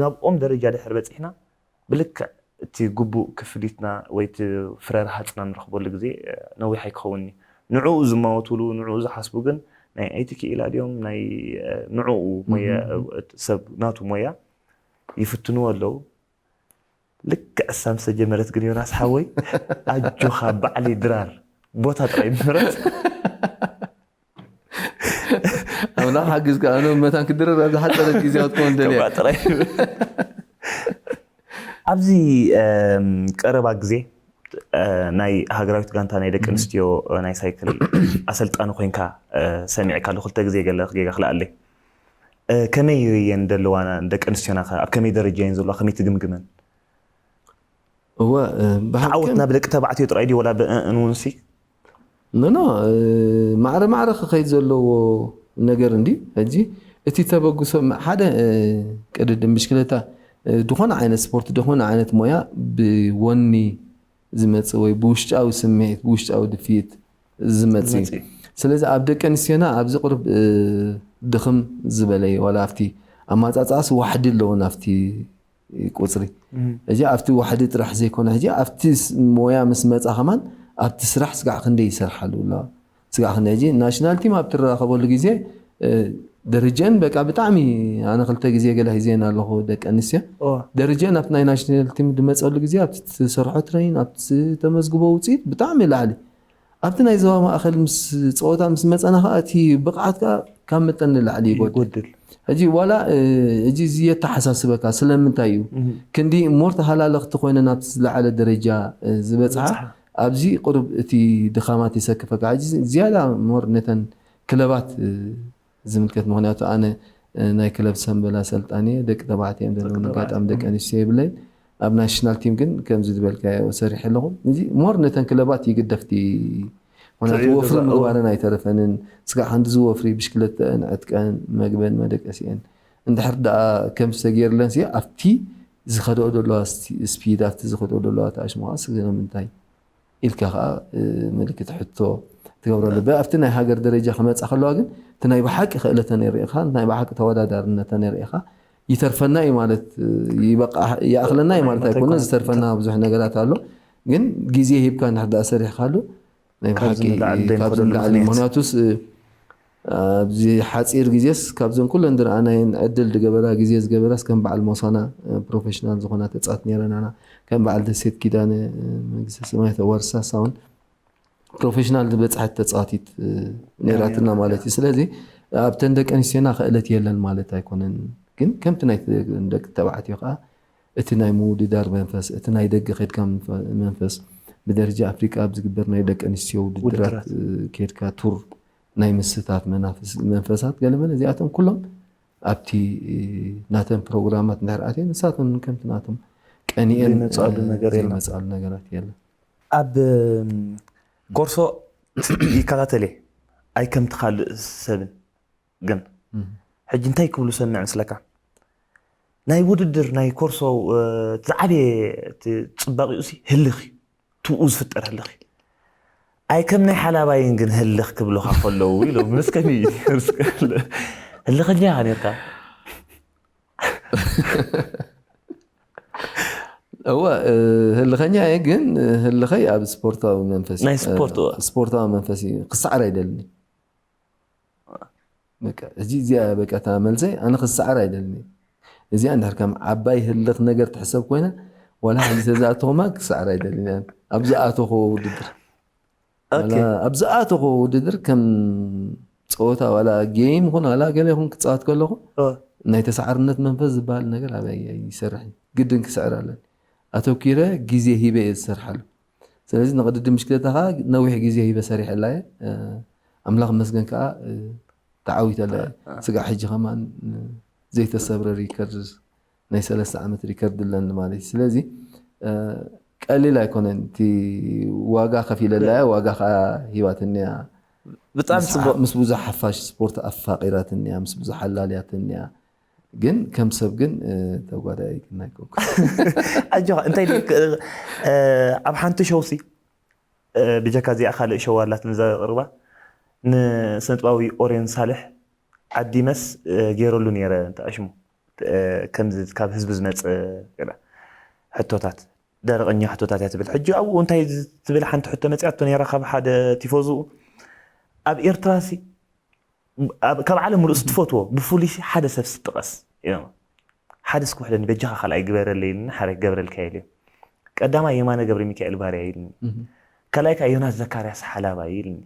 ናብኦም ደረጃ ድሕር በፂሕና ብልክዕ እቲ ግቡእ ክፍሊትና ወይ እቲ ፍረ ረሃፅና ንረኽበሉ ግዜ ነዊሕ ኣይክኸውን እዩ ንዕኡ ዝማወትሉ ንዕኡ ዝሓስቡ ግን ናይ ኣይቲ ክኢላ ድዮም ናይ ንዕኡ ሰብ ናቱ ሞያ ይፍትንዎ ኣለዉ ልክዕ እሳ ምስ ተጀመረት ግን ዮናስ ሓወይ ኣጆኻ ባዕሊ ድራር ቦታ ጥራይ ምረት ኣምላኽ ሓግዝካ ኣነ መታን ክድረር ኣብ ዝሓፀረት ግዜ ክትኮን ደልያ ጥራይ ኣብዚ ቀረባ ግዜ ናይ ሃገራዊት ጋንታ ናይ ደቂ ኣንስትዮ ናይ ሳይክል ኣሰልጣኒ ኮይንካ ሰሚዕካ ኣለኩ ክልተ ግዜ ገለ ጌጋ ክልኣለይ ከመይ የን ዘለዋ ደቂ ኣንስትዮና ኣብ ከመይ ደረጃ የን ዘለዋ ከመይ ትግምግመን እወ ዓወት ናብ ደቂ ተባዕትዮ ጥራይ ድዩ ወላ ብእንውንሲ ኖኖ ማዕረ ማዕረ ክኸይድ ዘለዎ ነገር እንዲ ሕጂ እቲ ተበግሶ ሓደ ቅድድም ብሽክለታ ዝኾነ ዓይነት ስፖርት ዝኾነ ዓይነት ሞያ ብወኒ ዝመፅእ ወይ ብውሽጣዊ ስምዒት ብውሽጣዊ ድፍኢት ዝመፅእ እዩ ስለዚ ኣብ ደቂ ኣንስትዮና ኣብዚ ቁርብ ድኽም ዝበለ እዩ ዋላ ኣብቲ ኣማፃፅኣስ ዋሕዲ ኣለዎ ናብቲ ቁፅሪ እዚ ኣብቲ ዋሕዲ ጥራሕ ዘይኮነ ሕጂ ኣብቲ ሞያ ምስ መፃ ከማን ኣብቲ ስራሕ ስጋዕ ክንደይ ይሰርሓሉ ኣለዋ ስጋዕ ክንደይ ሕጂ ናሽናል ቲም ኣብ ትራኸበሉ ግዜ ደረጀን በቃ ብጣዕሚ ኣነ ክልተ ግዜ ገለ ሒዘን ኣለኹ ደቂ ኣንስትዮ ደረጀን ኣብቲ ናይ ናሽናል ቲም ድመፀሉ ግዜ ኣብቲ ትሰርሖ ትረይን ኣብቲ ተመዝግቦ ውፅኢት ብጣዕሚ ላዕሊ ኣብቲ ናይ ዞባ ማእኸል ምስ ፀወታ ምስ መፀና ከዓ እቲ ብቕዓት ከዓ ካብ መጠን ንላዕሊ ይጎድል ሕጂ ዋላ ሕጂ እዚ የተሓሳስበካ ስለምንታይ እዩ ክንዲ ሞር ተሃላለኽቲ ኮይነ ናብቲ ዝለዓለ ደረጃ ዝበፅሓ ኣብዚ ቁሩብ እቲ ድኻማት የሰክፈካ ሕጂ ዝያዳ ሞር ነተን ክለባት ዝምልከት ምክንያቱ ኣነ ናይ ክለብ ሰንበላ ሰልጣን እየ ደቂ ተባዕትዮ እዮም ዘለውኒ ኣጋጣሚ ደቂ ኣንስትዮ የብለይን ኣብ ናሽናል ቲም ግን ከምዚ ዝበልካዮ ሰሪሐ ኣለኹ እዚ ሞር ነተን ክለባት ይግደፍቲ ምክንያቱ ወፍሪ ምግባረን ኣይተረፈንን ስጋዕ ክንዲ ዝወፍሪ ብሽክለተአን ዕጥቀን መግበን መደቀሲአን እንድሕር ደኣ ከምዚ ተገይርለን ሲ ኣብቲ ዝኸደኦ ዘለዋ ስፒድ ኣብቲ ዝኸደኦ ዘለዋ ተኣሽሞኻ ስለምንታይ ኢልካ ከዓ ምልክት ሕቶ ትገብረሉ ኣብቲ ናይ ሃገር ደረጃ ክመፃ ከለዋ ግን እቲ ናይ ብሓቂ ክእለተን ይርኢኻ ናይ ብሓቂ ተወዳዳርነተን ይርኢኻ ይተርፈና እዩ ማለት ይኣኽለና እዩ ማለት ኣይኮነ ዝተርፈና ብዙሕ ነገራት ኣሎ ግን ግዜ ሂብካ እንድሕር ደኣ ሰሪሕካሉ ናይ ብሓቂ ካብዚ ንላዕሊ ምክንያቱስ ኣብዚ ሓፂር ግዜስ ካብዘን ኩለን ዝረኣናየን ዕድል ዝገበራ ግዜ ዝገበራስ ከም በዓል ሞሳና ፕሮፌሽናል ዝኾና ተፃወት ነይረናና። ከም በዓል ደሴት ኪዳነ መንግስተ ሰማይ ተዋርሳስ እውን ፕሮፌሽናል ዝበፅሐት ተፃዋቲት ነይራትና ማለት እዩ። ስለዚ ኣብተን ደቂ ኣንስትዮና ክእለት የለን ማለት ኣይኮነን፣ ግን ከምቲ ናይ ደቂ ተባዕትዮ ከዓ እቲ ናይ ምውድዳር መንፈስ፣ እቲ ናይ ደገ ከድካ መንፈስ፣ ብደረጃ ኣፍሪቃ ኣብ ዝግበር ናይ ደቂ ኣንስትዮ ውድድራት ከድካ ቱር ናይ ምስታት መንፈሳት ገለመለ እዚኣቶም ኩሎም ኣብቲ ናተን ፕሮግራማት እንድሕር ኣትየን ንሳቶም ከምቲ ናቶም ቀኒኤን ዘይመፅኣሉ ነገር የለን። ዘይመፅኣሉ ነገራት የለን። ኣብ ኮርሶ ይከታተል እየ፣ ኣይ ከምቲ ካልእ ሰብን ግን ሕጂ እንታይ ክብሉ ሰምዕ ምስለካ ናይ ውድድር ናይ ኮርሶ ዝዓበየ ፅባቂኡ ህልኽ እዩ፣ ትብኡ ዝፍጠር ህልኽ እዩ። ኣይ ከም ናይ ሓላባይን ግን ህልኽ ክብሉካ ከለዉ ኢሎም ምስ ከመይ ህልኸኛ ኢኻ ነርካ? እወ ህልኸኛ እየ፣ ግን ህልኸይ ኣብ ስፖርታዊ መንፈስ ናይ ስፖርት እወ። ስፖርታዊ መንፈስ እዩ። ክሰዓር ኣይደልኒ። በቃ እዚ እዚኣ በቃ እታ መልሰይ ኣነ ክሰዓር ኣይደልኒ። እዚኣ እንድሕር ከም ዓባይ ህልኽ ነገር ትሕሰብ ኮይና ዋላ ሕዚ ተዝኣተኹማ ክሰዓር ኣይደልኒ። ኣብ ዝኣተኹ ውድድር ኦኬ። ዋላ ኣብ ዝኣተኹ ውድድር ከም ፀወታ ዋላ ጌም ይኹን ዋላ ገለ ይኹን ክፃወት ከለኹ እወ። ናይ ተሰዓርነት መንፈስ ዝበሃል ነገር ኣበይ ይሰርሕ እዩ። ግድን ክስዕር ኣለኒ። ኣተኪረ ግዜ ሂበ እየ ዝሰርሓሉ። ስለዚ ንቅድድም ብሽክለታ ከዓ ነዊሕ ግዜ ሂበ ሰሪሐላ እየ። ኣምላኽ መስገን ከዓ ተዓዊተላ እየ። ስጋዕ ሕጂ ከማን ዘይተሰብረ ሪከርድ ናይ ሰለስተ ዓመት ሪከርድ ኣለኒ ማለት እዩ። ስለዚ ቀሊል ኣይኮነን እቲ ዋጋ ከፊለላ እየ፣ ዋጋ ከዓ ሂባትንያ ብጣዕሚ ፅቡቅ። ምስ ብዙሕ ሓፋሽ ስፖርት ኣፋቂራትንያ ምስ ብዙሕ ኣላልያትንያ ግን ከም ሰብ ግን ተጓዳይ ግን ኣይኮንኩ። ኣጆኻ እንታይ ኢለ ክ- እ፣ ኣብ ሓንቲ ሸውሲ እ፣ ብጀካ እዚኣ ካልእ ሸው ኣላት ንዛ ቅርባ ንስነጥባዊ ኦሬን ሳልሕ ዓዲመስ እ፣ ገይረሉ ነይረ እንተ ኣሽሙ እ፣ ከምዚ ካብ ህዝቢ ዝመፅ ገለ ሕቶታት ደረቐኛ ሕቶታት እያ ትብል። ሕጂ ኣብኡ እንታይ ትብል ሓንቲ ሕቶ መፅያቶ ነይራ ካብ ሓደ ቲፎዙ ኣብ ኤርትራ ሲ ኣብ- ካብ ዓለም ሙሉእ ስትፈትዎ ብፍሉይ ሓደ ሰብ ስጥቀስ ኢሎም ሓደ እስኪ ውሕደኒ በጃኻ ካልኣይ ግበረለይ ኢልኒ ሓደ ገብረልካ ኢልዮ ቀዳማይ የማነ ገብረ ሚካኤል ባርያ ኢልኒ ካልኣይ ከዓ ዮናስ ዘካርያስ ሓላባ ኢልኒ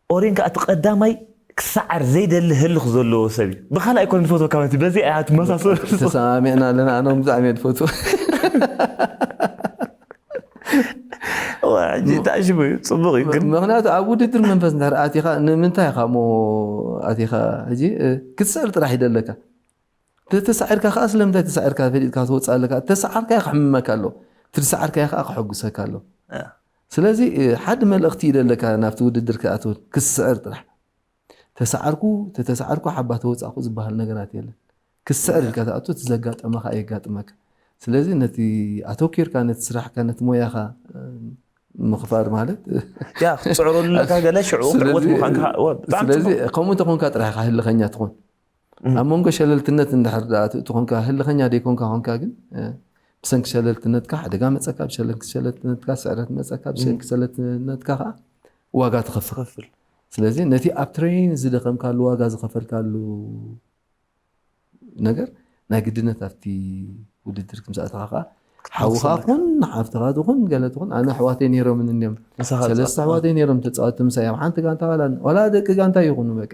ኦሬን ከዓ እቲ ቀዳማይ ክሰዓር ዘይደሊ ህልኽ ዘለዎ ሰብ እዩ ብካልኣይ ኮነ ዝፈትወካ ማለት እዩ በዚ እያ ትመሳሰሉ ተሰማሚዕና ኣለና ኣነ ብጣዕሚ እየ ዝፈትዎ። ተኣሽሙ እዩ ፅቡቅ እዩ ግን ምክንያቱ ኣብ ውድድር መንፈስ እንድሕር ኣቲኻ ንምንታይ ኢኻ ሞ ኣቲኻ ሕጂ ክትስዕር ጥራሕ ይደለካ ተተሳዒርካ ከዓ ስለምንታይ ተሳዒርካ ፈሊጥካ ትወፅእ ኣለካ ተሰዓርካዮ ክሕምመካ ኣሎ ትሰዓርካዮ ከዓ ክሐጉሰካ ኣሎ ስለዚ ሓደ መልእክቲ ይደለካ ናብቲ ውድድር ክኣትውን ክስዕር ጥራሕ ተሰዓርኩ ተተሰዓርኩ ሓባ ተወፃእኩ ዝበሃል ነገራት የለን ክስዕር ኢልካ ትኣቱ እቲ ዘጋጠመካ የጋጥመካ ስለዚ ነቲ ኣተኪርካ ነቲ ስራሕካ ነቲ ሞያካ ምኽፋር ማለት ያ ክትፅዕረሉ ኣለካ ገለ ሽዑ ዕወት ምዃንካ ብጣዕሚ ስለዚ ከምኡ እንተኾንካ ጥራሕ ኢኻ ህልኸኛ ትኾን ኣብ መንጎ ሸለልትነት እንድሕር ትኾንካ ህልኸኛ ደይኮንካ ኮንካ ግን ብሰንኪ ሸለልትነትካ ሓደጋ መፀካ ብሰንኪ ሸለልትነትካ ስዕረት መፀካ ብሰንኪ ሸለልትነትካ ከዓ ዋጋ ትኸፍል ስለዚ ነቲ ኣብ ትሬን ዝደኸምካሉ ዋጋ ዝኸፈልካሉ ነገር ናይ ግድነት ኣብቲ ውድድር ክምሳእተኻ ከዓ ሓውኻ ትኹን ሓፍትኻ ትኹን ገለ ትኹን ኣነ ኣሕዋተይ ነይሮምን እኒኦም ሰለስተ ኣሕዋተይ ነይሮም ተፃወቲ ምሳይ ኣብ ሓንቲ ጋንታ ዋላ ዋላ ደቂ ጋንታ ይኹኑ በቃ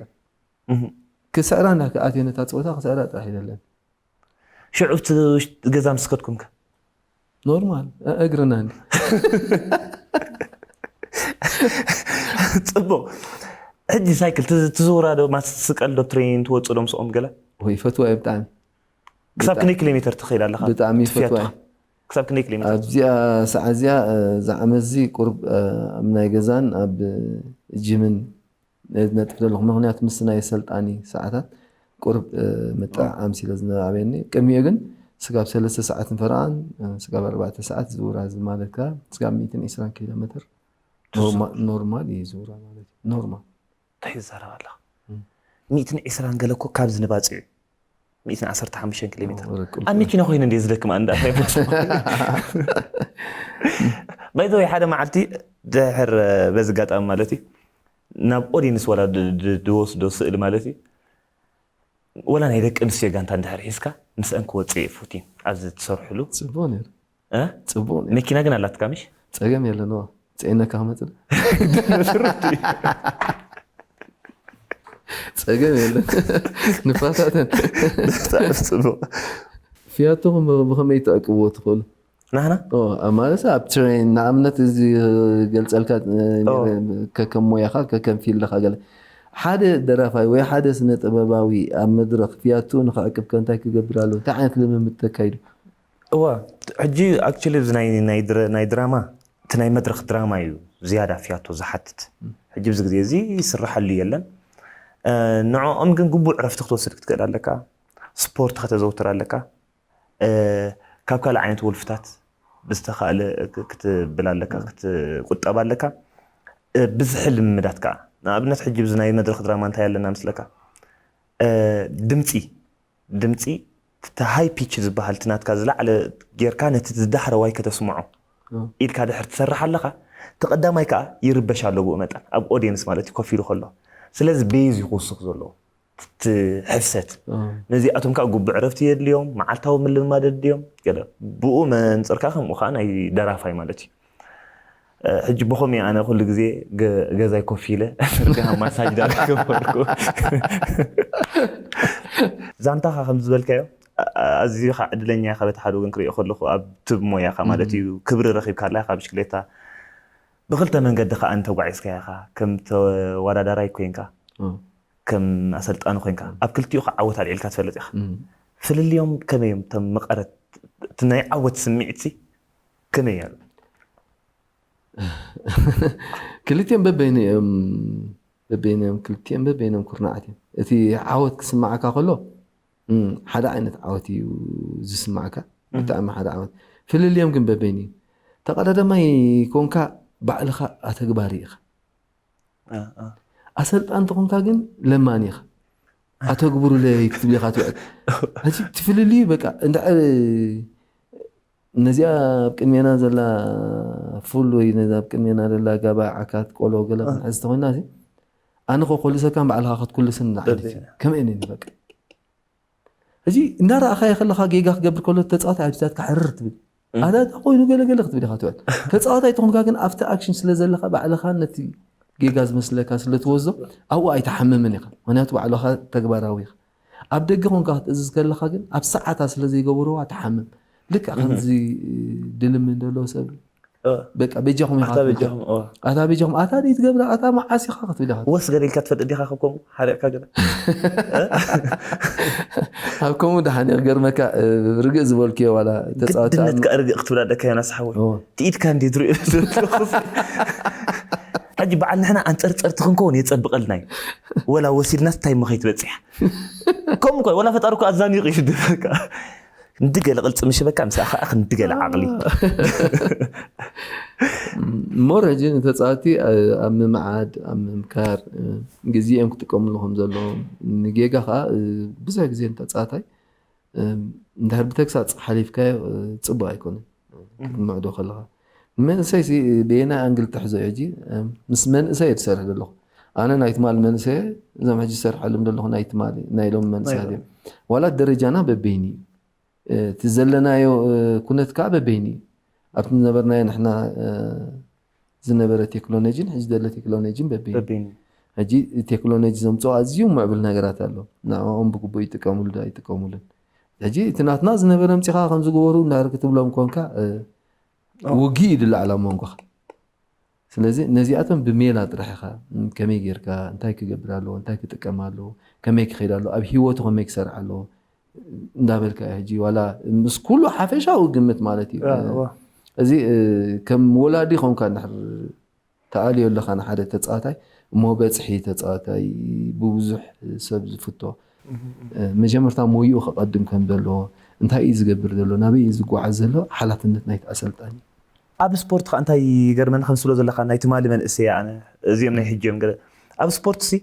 ክስዕራ እንዳ ክኣትዮ ነታ ፀወታ ክስዕራ ጥራሕ ይደለን ሽዑ እቲ ውሽጢ ገዛ ምስ ከድኩም ከ ኖርማል እግርና እንዲ ፅቡቅ ሕጂ ሳይክል ትዝ- ትዝውራ ዶ ማስ ትስቀል ዶ ትሬን ትወፅእ ዶ ምስኦም ገለ ወይ ፈትዋ እየ ብጣዕሚ ክሳብ ክንደይ ኪሎ ሜትር ትኽእል ኣለካ ብጣዕሚ ትፍያቶ? ፈትዋ ክሳብ ክንደይ ኪሎ ሜትር ኣብዚኣ ሰዓት እዚኣ ዛዕመዚ ቁርብ ኣብ ናይ ገዛን ኣብ ጅምን ነጥፍ ዘለኹ ምክንያቱ ምስ ናይ ሰልጣኒ ሰዓታት ቁርብ ምጥዕዓም ስለ ዝነበዓበየኒ ቅድሚኡ ግን ስጋብ ሰለስተ ሰዓት ንፈረቓን ስጋብ ኣርባዕተ ሰዓት ዝውራዝ ማለት ከ ስጋብ ሚእትን ዕስራን ኪሎ ሜትር ኖርማ- ኖርማል እዩ ዝውራ ማለት እዩ ኖርማል እንታይ ትዛረብ ኣለኻ ሚእትን ዕስራን ገለ እኮ ካብ ዝንባፅዕ እዩ ሚእትን ዓሰርተ ሓሙሽተን ኪሎ ሜትር ኣብ መኪና ኮይኑ እንደ ዝደክም ኣንዳ ባይዘወይ ሓደ መዓልቲ ድሕር በዚ ኣጋጣሚ ማለት እዩ ናብ ኦዲንስ ዋላ ድ- ድ- ድወስዶ ስእሊ ማለት እዩ። ወላ ናይ ደቂ ኣንስትዮ ጋንታ እንድሕር ሒዝካ ምስአን ክወፅእ እየ ፉቲን ኣብዚ ትሰርሕሉ። ጽቡቅ ነይሩ። እ? ጽቡቅ ነይሩ። መኪና ግን ኣላትካ ምሽ? ጸገም የለን። ዋ ጽዒነካ ክመጽእ ጸገም የለን። ንፋታተን። ብጣዕሚ ጽቡቅ። ፍያቶኹም ብኸመይ ትዕቅብዎ ትኽእሉ? ናህና ኦ፣ ኣብ ማለት ኣብ ትሬን ንኣብነት እዚ ገልጸልካ እ፣ ኦ። ከከም ሞያኻ ከከም ፊልድኻ ገለ ሓደ ደራፋይ ወይ ሓደ ስነ ጥበባዊ ኣብ መድረኽ ፍያቱ ንኽዕቅብ ከ እንታይ ክገብር ኣለዎ? እንታይ ዓይነት ልምምድ ተካይዱ? እዋ ሕጂ ኣክቹሊ እዚ ናይ ናይ ድረ- ናይ ድራማ እቲ ናይ መድረኽ ድራማ እዩ ዝያዳ ፍያቶ ዝሓትት። ሕጂ ብዚ ግዜ እዚ ይስራሓሉ የለን። እ፣ ንዕኦም ግን ግቡእ ዕረፍቲ ክትወስድ ክትክእል ኣለካ። ስፖርት ከተዘውትር ኣለካ። እ፣ ካብ ካልእ ዓይነት ወልፍታት ብዝተኻእለ ክትብል ኣለካ፣ ክትቁጠብ ኣለካ። እ፣ ብዝሒ ልምምዳት ከዓ ንኣብነት ሕጂ ብዚ ናይ መድረኽ ድራማ እንታይ ኣለና ምስለካ? እ፣ ድምፂ ድምፂ እቲ ሃይ ፒች ዝበሃል እቲ ናትካ ዝለዓለ ጌርካ ነቲ ዝዳሕረዋይ ከተስምዖ ኢልካ ድሕር ትሰርሕ ኣለኻ። እቲ ቀዳማይ ከዓ ይርበሽ ኣሎ ብኡ መጠን ኣብ ኦዲየንስ ማለት እዩ ኮፍ ኢሉ ከሎ። ስለዚ ቤዝ እዩ ክውስኽ ዘለዎ እቲ ሕፍሰት። ነዚኣቶም ከዓ ጉቡዕ ዕረፍቲ የድልዮም፣ መዓልታዊ ምልምማድ የድልዮም። ገለ ብኡ መንፅር ከዓ ከምኡ ከዓ ናይ ደራፋይ ማለት እዩ። እ፣ ሕጂ ብኸምኡ ኣነ ኩሉ ግዜ ገ- ገዛይ ኮፍ ኢለ ማሳጅ ዳረገበርኩ። ዛንታኻ ከም ዝበልካዮ ኣ- ኣዝኻ ዕድለኛ ኢኻ። በቲ ሓደ ወገን ክሪኦ ከለኹ ኣብቲ ሞያኻ ማለት እዩ ክብሪ ረኺብካ ኣለኻ ካብ ብሽክሌታ። ብክልተ መንገዲ ከዓ እንተጓዒዝካ ኢኻ፣ ከም ተወዳዳራይ ኮይንካ፣ ከም ኣሰልጣኒ ኮይንካ ኣብ ክልቲኡ ከዓ ዓወት ኣልዒልካ ትፈልጥ ኢኻ። ፍልልዮም ከመይ እዮም? እቶም መቐረት እቲ ናይ ዓወት ስምዒት ሲ ከመይ ኣሎ? ክልቲኦም በበይኑ እዮም በበይኑ እዮም ክልቲኦም በበይኖም ኩርናዓት እዮም። እቲ ዓወት ክስማዓካ ከሎ እም፣ ሓደ ዓይነት ዓወት እዩ ዝስማዓካ፣ ብጣዕሚ ሓደ ዓወት። ፍልልዮም ግን በበይኑ እዩ። ተቐዳዳማይ ኮንካ ባዕልኻ ኣተግባሪ ኢኻ። ኣሰልጣን ተኾንካ ግን ለማኒ ኢኻ። ኣተግብሩለይ ክትብል ኢኻ ትውዕል። ሕጂ እቲ ፍልልዩ በቃ እንድሕር ነዚኣ ኣብ ቅድሜና ዘላ ፉል ወይ ነዛ ኣብ ቅድሜና ዘላ ጋባ ዓካት ቆሎ ገለ ክንሕዝ ተኾይና እዚ ኣነ ኮ ኮልሰካን ባዕልኻ ክትኩልስን ንዓይነት እዩ። ከምኡ እየ በቃ። ሕጂ እናረኣኻዮ ከለኻ ጌጋ ክገብር ከሎ ተፃዋታይ ኣብዚታትካ ሕርር ትብል። ኣታ እንታይ ኮይኑ ገለ ገለ ክትብል ኢኻ ትውዕል። ተፃዋታይ ተኾንካ ግን ኣብቲ ኣክሽን ስለ ዘለኻ ባዕልኻ ነቲ ጌጋ ዝመስለካ ስለ ትወስዶ ኣብኡ ኣይትሓምምን ኢኻ። ምክንያቱ ባዕልኻ ተግባራዊ ኢኻ። ኣብ ደገ ኮንካ ክትእዝዝ ከለኻ ግን ኣብ ሰዓታ ስለ ዘይገበርዋ ትሓምም። ልክዕ ከምዚ ድልምን ዘሎ ሰብ በቃ በጃኹም ኢኻ ኣታ ክትብል። በጃኹም፣ እዋ። ኣታ በጃኹም ኣታ ደይ ትገብራ ኣታ መዓስ ኢኻ ክትብል ኢኻ። ወስ ገለ ኢልካ ትፈልጥ ዲኻ ካብ ከምኡ ሓሪቕካ ገለ? ኣብ ከምኡ ደሓን እዩ ክገርመካ እ፣ ርግእ ዝበልክዮ ዋላ ተፃወቲ ኣብ- ግድነት ከኣ ርግእ ክትብል ኣለካ ዮናስ ሓወይ። እዎ። ትኢድካ እንዴ ትሪኦ ዘለኹ። ሕጂ በዓል ንሕና ኣንፀርፀርቲ ክንከውን የፀብቐልና እዩ። ወላ ወሲድናስ እንታይ እሞ ከይትበፅሕ። ከምኡ እኮ ወላ ፈጣሪ እኮ ኣዛኒቑ እዩ ድበካ። ክንዲ ገለ ቅልፂ ምሽበካ ምሳኻ ክንዲ ገለ ዓቕሊ። ሞር ሕጂ ንተፃወቲ እ፣ ኣብ ምምዓድ ኣብ ምምካር እ፣ ግዜ እዮም ክጥቀምሉ ከም ዘለዎም ንጌጋ ከዓ እ፣ ብዙሕ ግዜ ንተፃዋታይ እ፣ እንድሕር ብተግሳፅ ሓሊፍካዮ እ፣ ፅቡቅ ኣይኮነን ክትምዕዶ ከለካ ንመንእሰይ ሲ ብየናይ ኣንግል ትሕዞ እዩ ሕጂ እ፣ ምስ መንእሰይ እየ ዝሰርሕ ዘለኹ ኣነ ናይ ትማሊ መንእሰይ እዞም ሕጂ ዝሰርሐሎም ዘለኹ ናይ ትማሊ ናይ ሎም መንእሰያት እዮም ዋላ ደረጃና በበይኒ እዩ እቲ ዘለናዮ ኩነት ከዓ በበይኒ እዩ ኣብቲ ዝነበርናዮ ንሕና ዝነበረ ቴክኖሎጂን ሕዚ ዘሎ ቴክኖሎጂን በበይኒ በበይኑ ሕጂ ቴክኖሎጂ ዘምፅኦ ኣዝዩ ምዕብል ነገራት ኣሎ ንዕኦም ብግቡእ ይጥቀምሉ ዶ ኣይጥቀምሉን ሕጂ እቲ ናትና ዝነበረ ምፂኻ ከምዝገበሩ እንዳር ክትብሎም ኮንካ ውግእ እዩ ድላዕላ መንጎኻ ስለዚ ነዚኣቶም ብሜላ ጥራሕ ኢኻ ከመይ ጌርካ እንታይ ክገብር ኣለዎ እንታይ ክጥቀም ኣለዎ ከመይ ክኸይድ ኣለዎ ኣብ ሂወቱ ከመይ ክሰርሕ ኣለዎ እንዳበልካ እዩ ሕጂ ዋላ ምስ ኩሉ ሓፈሻዊ ግምት ማለት እዩ እዚ ከም ወላዲ ኾንካ እንድሕር ተኣልዮ ኣለኻ ንሓደ ተፃዋታይ እሞ በፅሒ ተፃዋታይ ብብዙሕ ሰብ ዝፍቶ መጀመርታ ሞይኡ ከቐድም ከም ዘለዎ እንታይ እዩ ዝገብር ዘሎ ናበይ እዩ ዝጓዓዝ ዘሎ ሓላፍነት ናይቲ ኣሰልጣኒ ኣብ ስፖርት ከዓ እንታይ ይገርመኒ ከም ስሎ ዘለካ ናይ ትማሊ መንእሰይ ኣነ እዚኦም ናይ ሕጂ እዮም ገለ ኣብ ስፖርት ሲ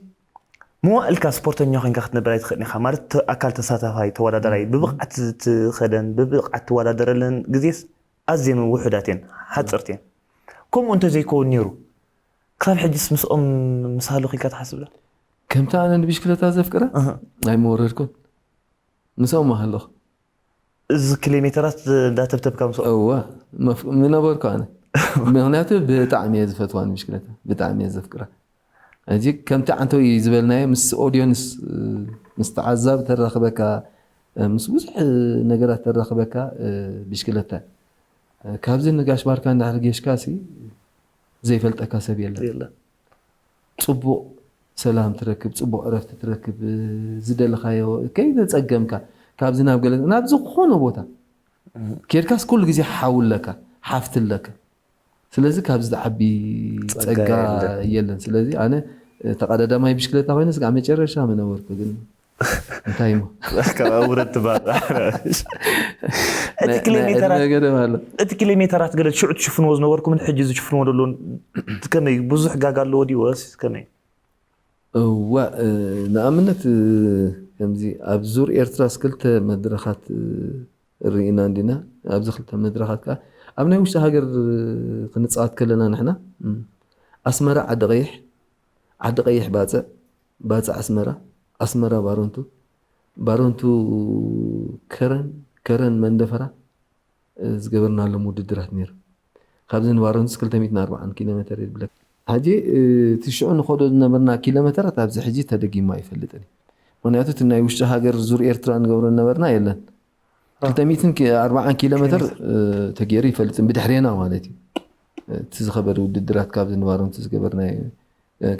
መዋእልካ ስፖርተኛ ኮይንካ ክትነብር ኣይትኽእልን ኢኻ ማለት ኣካል ተሳታፋይ ተወዳዳራይ ብብቕዓት ትኸደን ብብቕዓት ትወዳደረለን ግዜስ ኣዝየን ውሑዳት እየን ሓፀርቲ እየን ከምኡ እንተዘይከውን ነይሩ ክሳብ ሕጅስ ምስኦም ምስ ሃለኹ ኢልካ ትሓስብ ዶ? ከምቲ ኣነ ንብሽክለታ ዘፍቅራ ኣይመወረድኩን። ምስኦም ኣለኹ። እዚ ኪሎ ሜተራት እንዳተብተብካ ምስኦም? እወ፣ ምነበርኩ ኣነ። ምክንያቱ ብጣዕሚ እየ ዝፈትዋ ንብሽክለታ፣ ብጣዕሚ እየ ዘፍቅራ። እዚ ከምቲ ዓንተው ዝበልናዮ ምስ ኦዲየንስ ምስ ተዓዛቢ ተራኽበካ፣ ምስ ብዙሕ ነገራት ተራኽበካ ብሽክለታ። ካብዚ ንጋሽ ባርካ እንዳሕር ጌሽካ ሲ ዘይፈልጠካ ሰብ የለን። ጽቡቕ ሰላም ትረክብ፣ ጽቡቕ ዕረፍቲ ትረክብ፣ ዝደለኻዮ ከይተጸገምካ ካብዚ ናብ ገለ ናብ ዝኾነ ቦታ ኬድካስ ኩሉ ግዜ ሓውለካ ሓፍትለካ። ስለዚ ካብዚ ዝዓቢ ጸጋ የለን። ስለዚ ኣነ ተቐዳዳማይ ብሽክለታ ኮይነ ስጋዕ መጨረሻ መነበርኩ ግን እንታይ ሞ ውረድ ትባል። እቲ ኪሎ ሜተራት ገለ ሽዑ ትሽፍንዎ ዝነበርኩምን ሕጂ ዝሽፍንዎ ዘለውን ከመይ ብዙሕ ጋጋ ኣለዎ ድዩ ወይስ ከመይ? እዋ ንኣብነት ከምዚ ኣብ ዙር ኤርትራስ ክልተ መድረኻት ርኢና እንዲና። ኣብዚ ክልተ መድረኻት ከዓ ኣብ ናይ ውሽጢ ሃገር ክንፃወት ከለና ንሕና ኣስመራ ዓዲ ቀይሕ፣ ዓዲ ቀይሕ ባፅዕ፣ ባፅዕ ኣስመራ፣ ኣስመራ ባረንቱ፣ ባረንቱ ከረን፣ ከረን መንደፈራ ዝገበርናሎም ውድድራት ነይሩ። ካብዚ ንባረንቱስ ክልተ ሚእትን ኣርባዓን ኪሎ ሜተር ይብለካ። ሕጂ እቲ ሽዑ ንኸዶ ዝነበርና ኪሎ ሜተራት ኣብዚ ሕጂ ተደጊሙ ኣይፈልጥን እዩ። ምክንያቱ እቲ ናይ ውሽጢ ሃገር ዙር ኤርትራ ንገብሮ ዝነበርና የለን። ክልተ ሚእትን ኣርባዓን ኪሎ ሜተር ተገይሩ ይፈልጥን ብድሕሬና ማለት እዩ። እቲ ዝኸበደ ውድድራት ካብዚ ንባረንቱ ዝገበርናዮ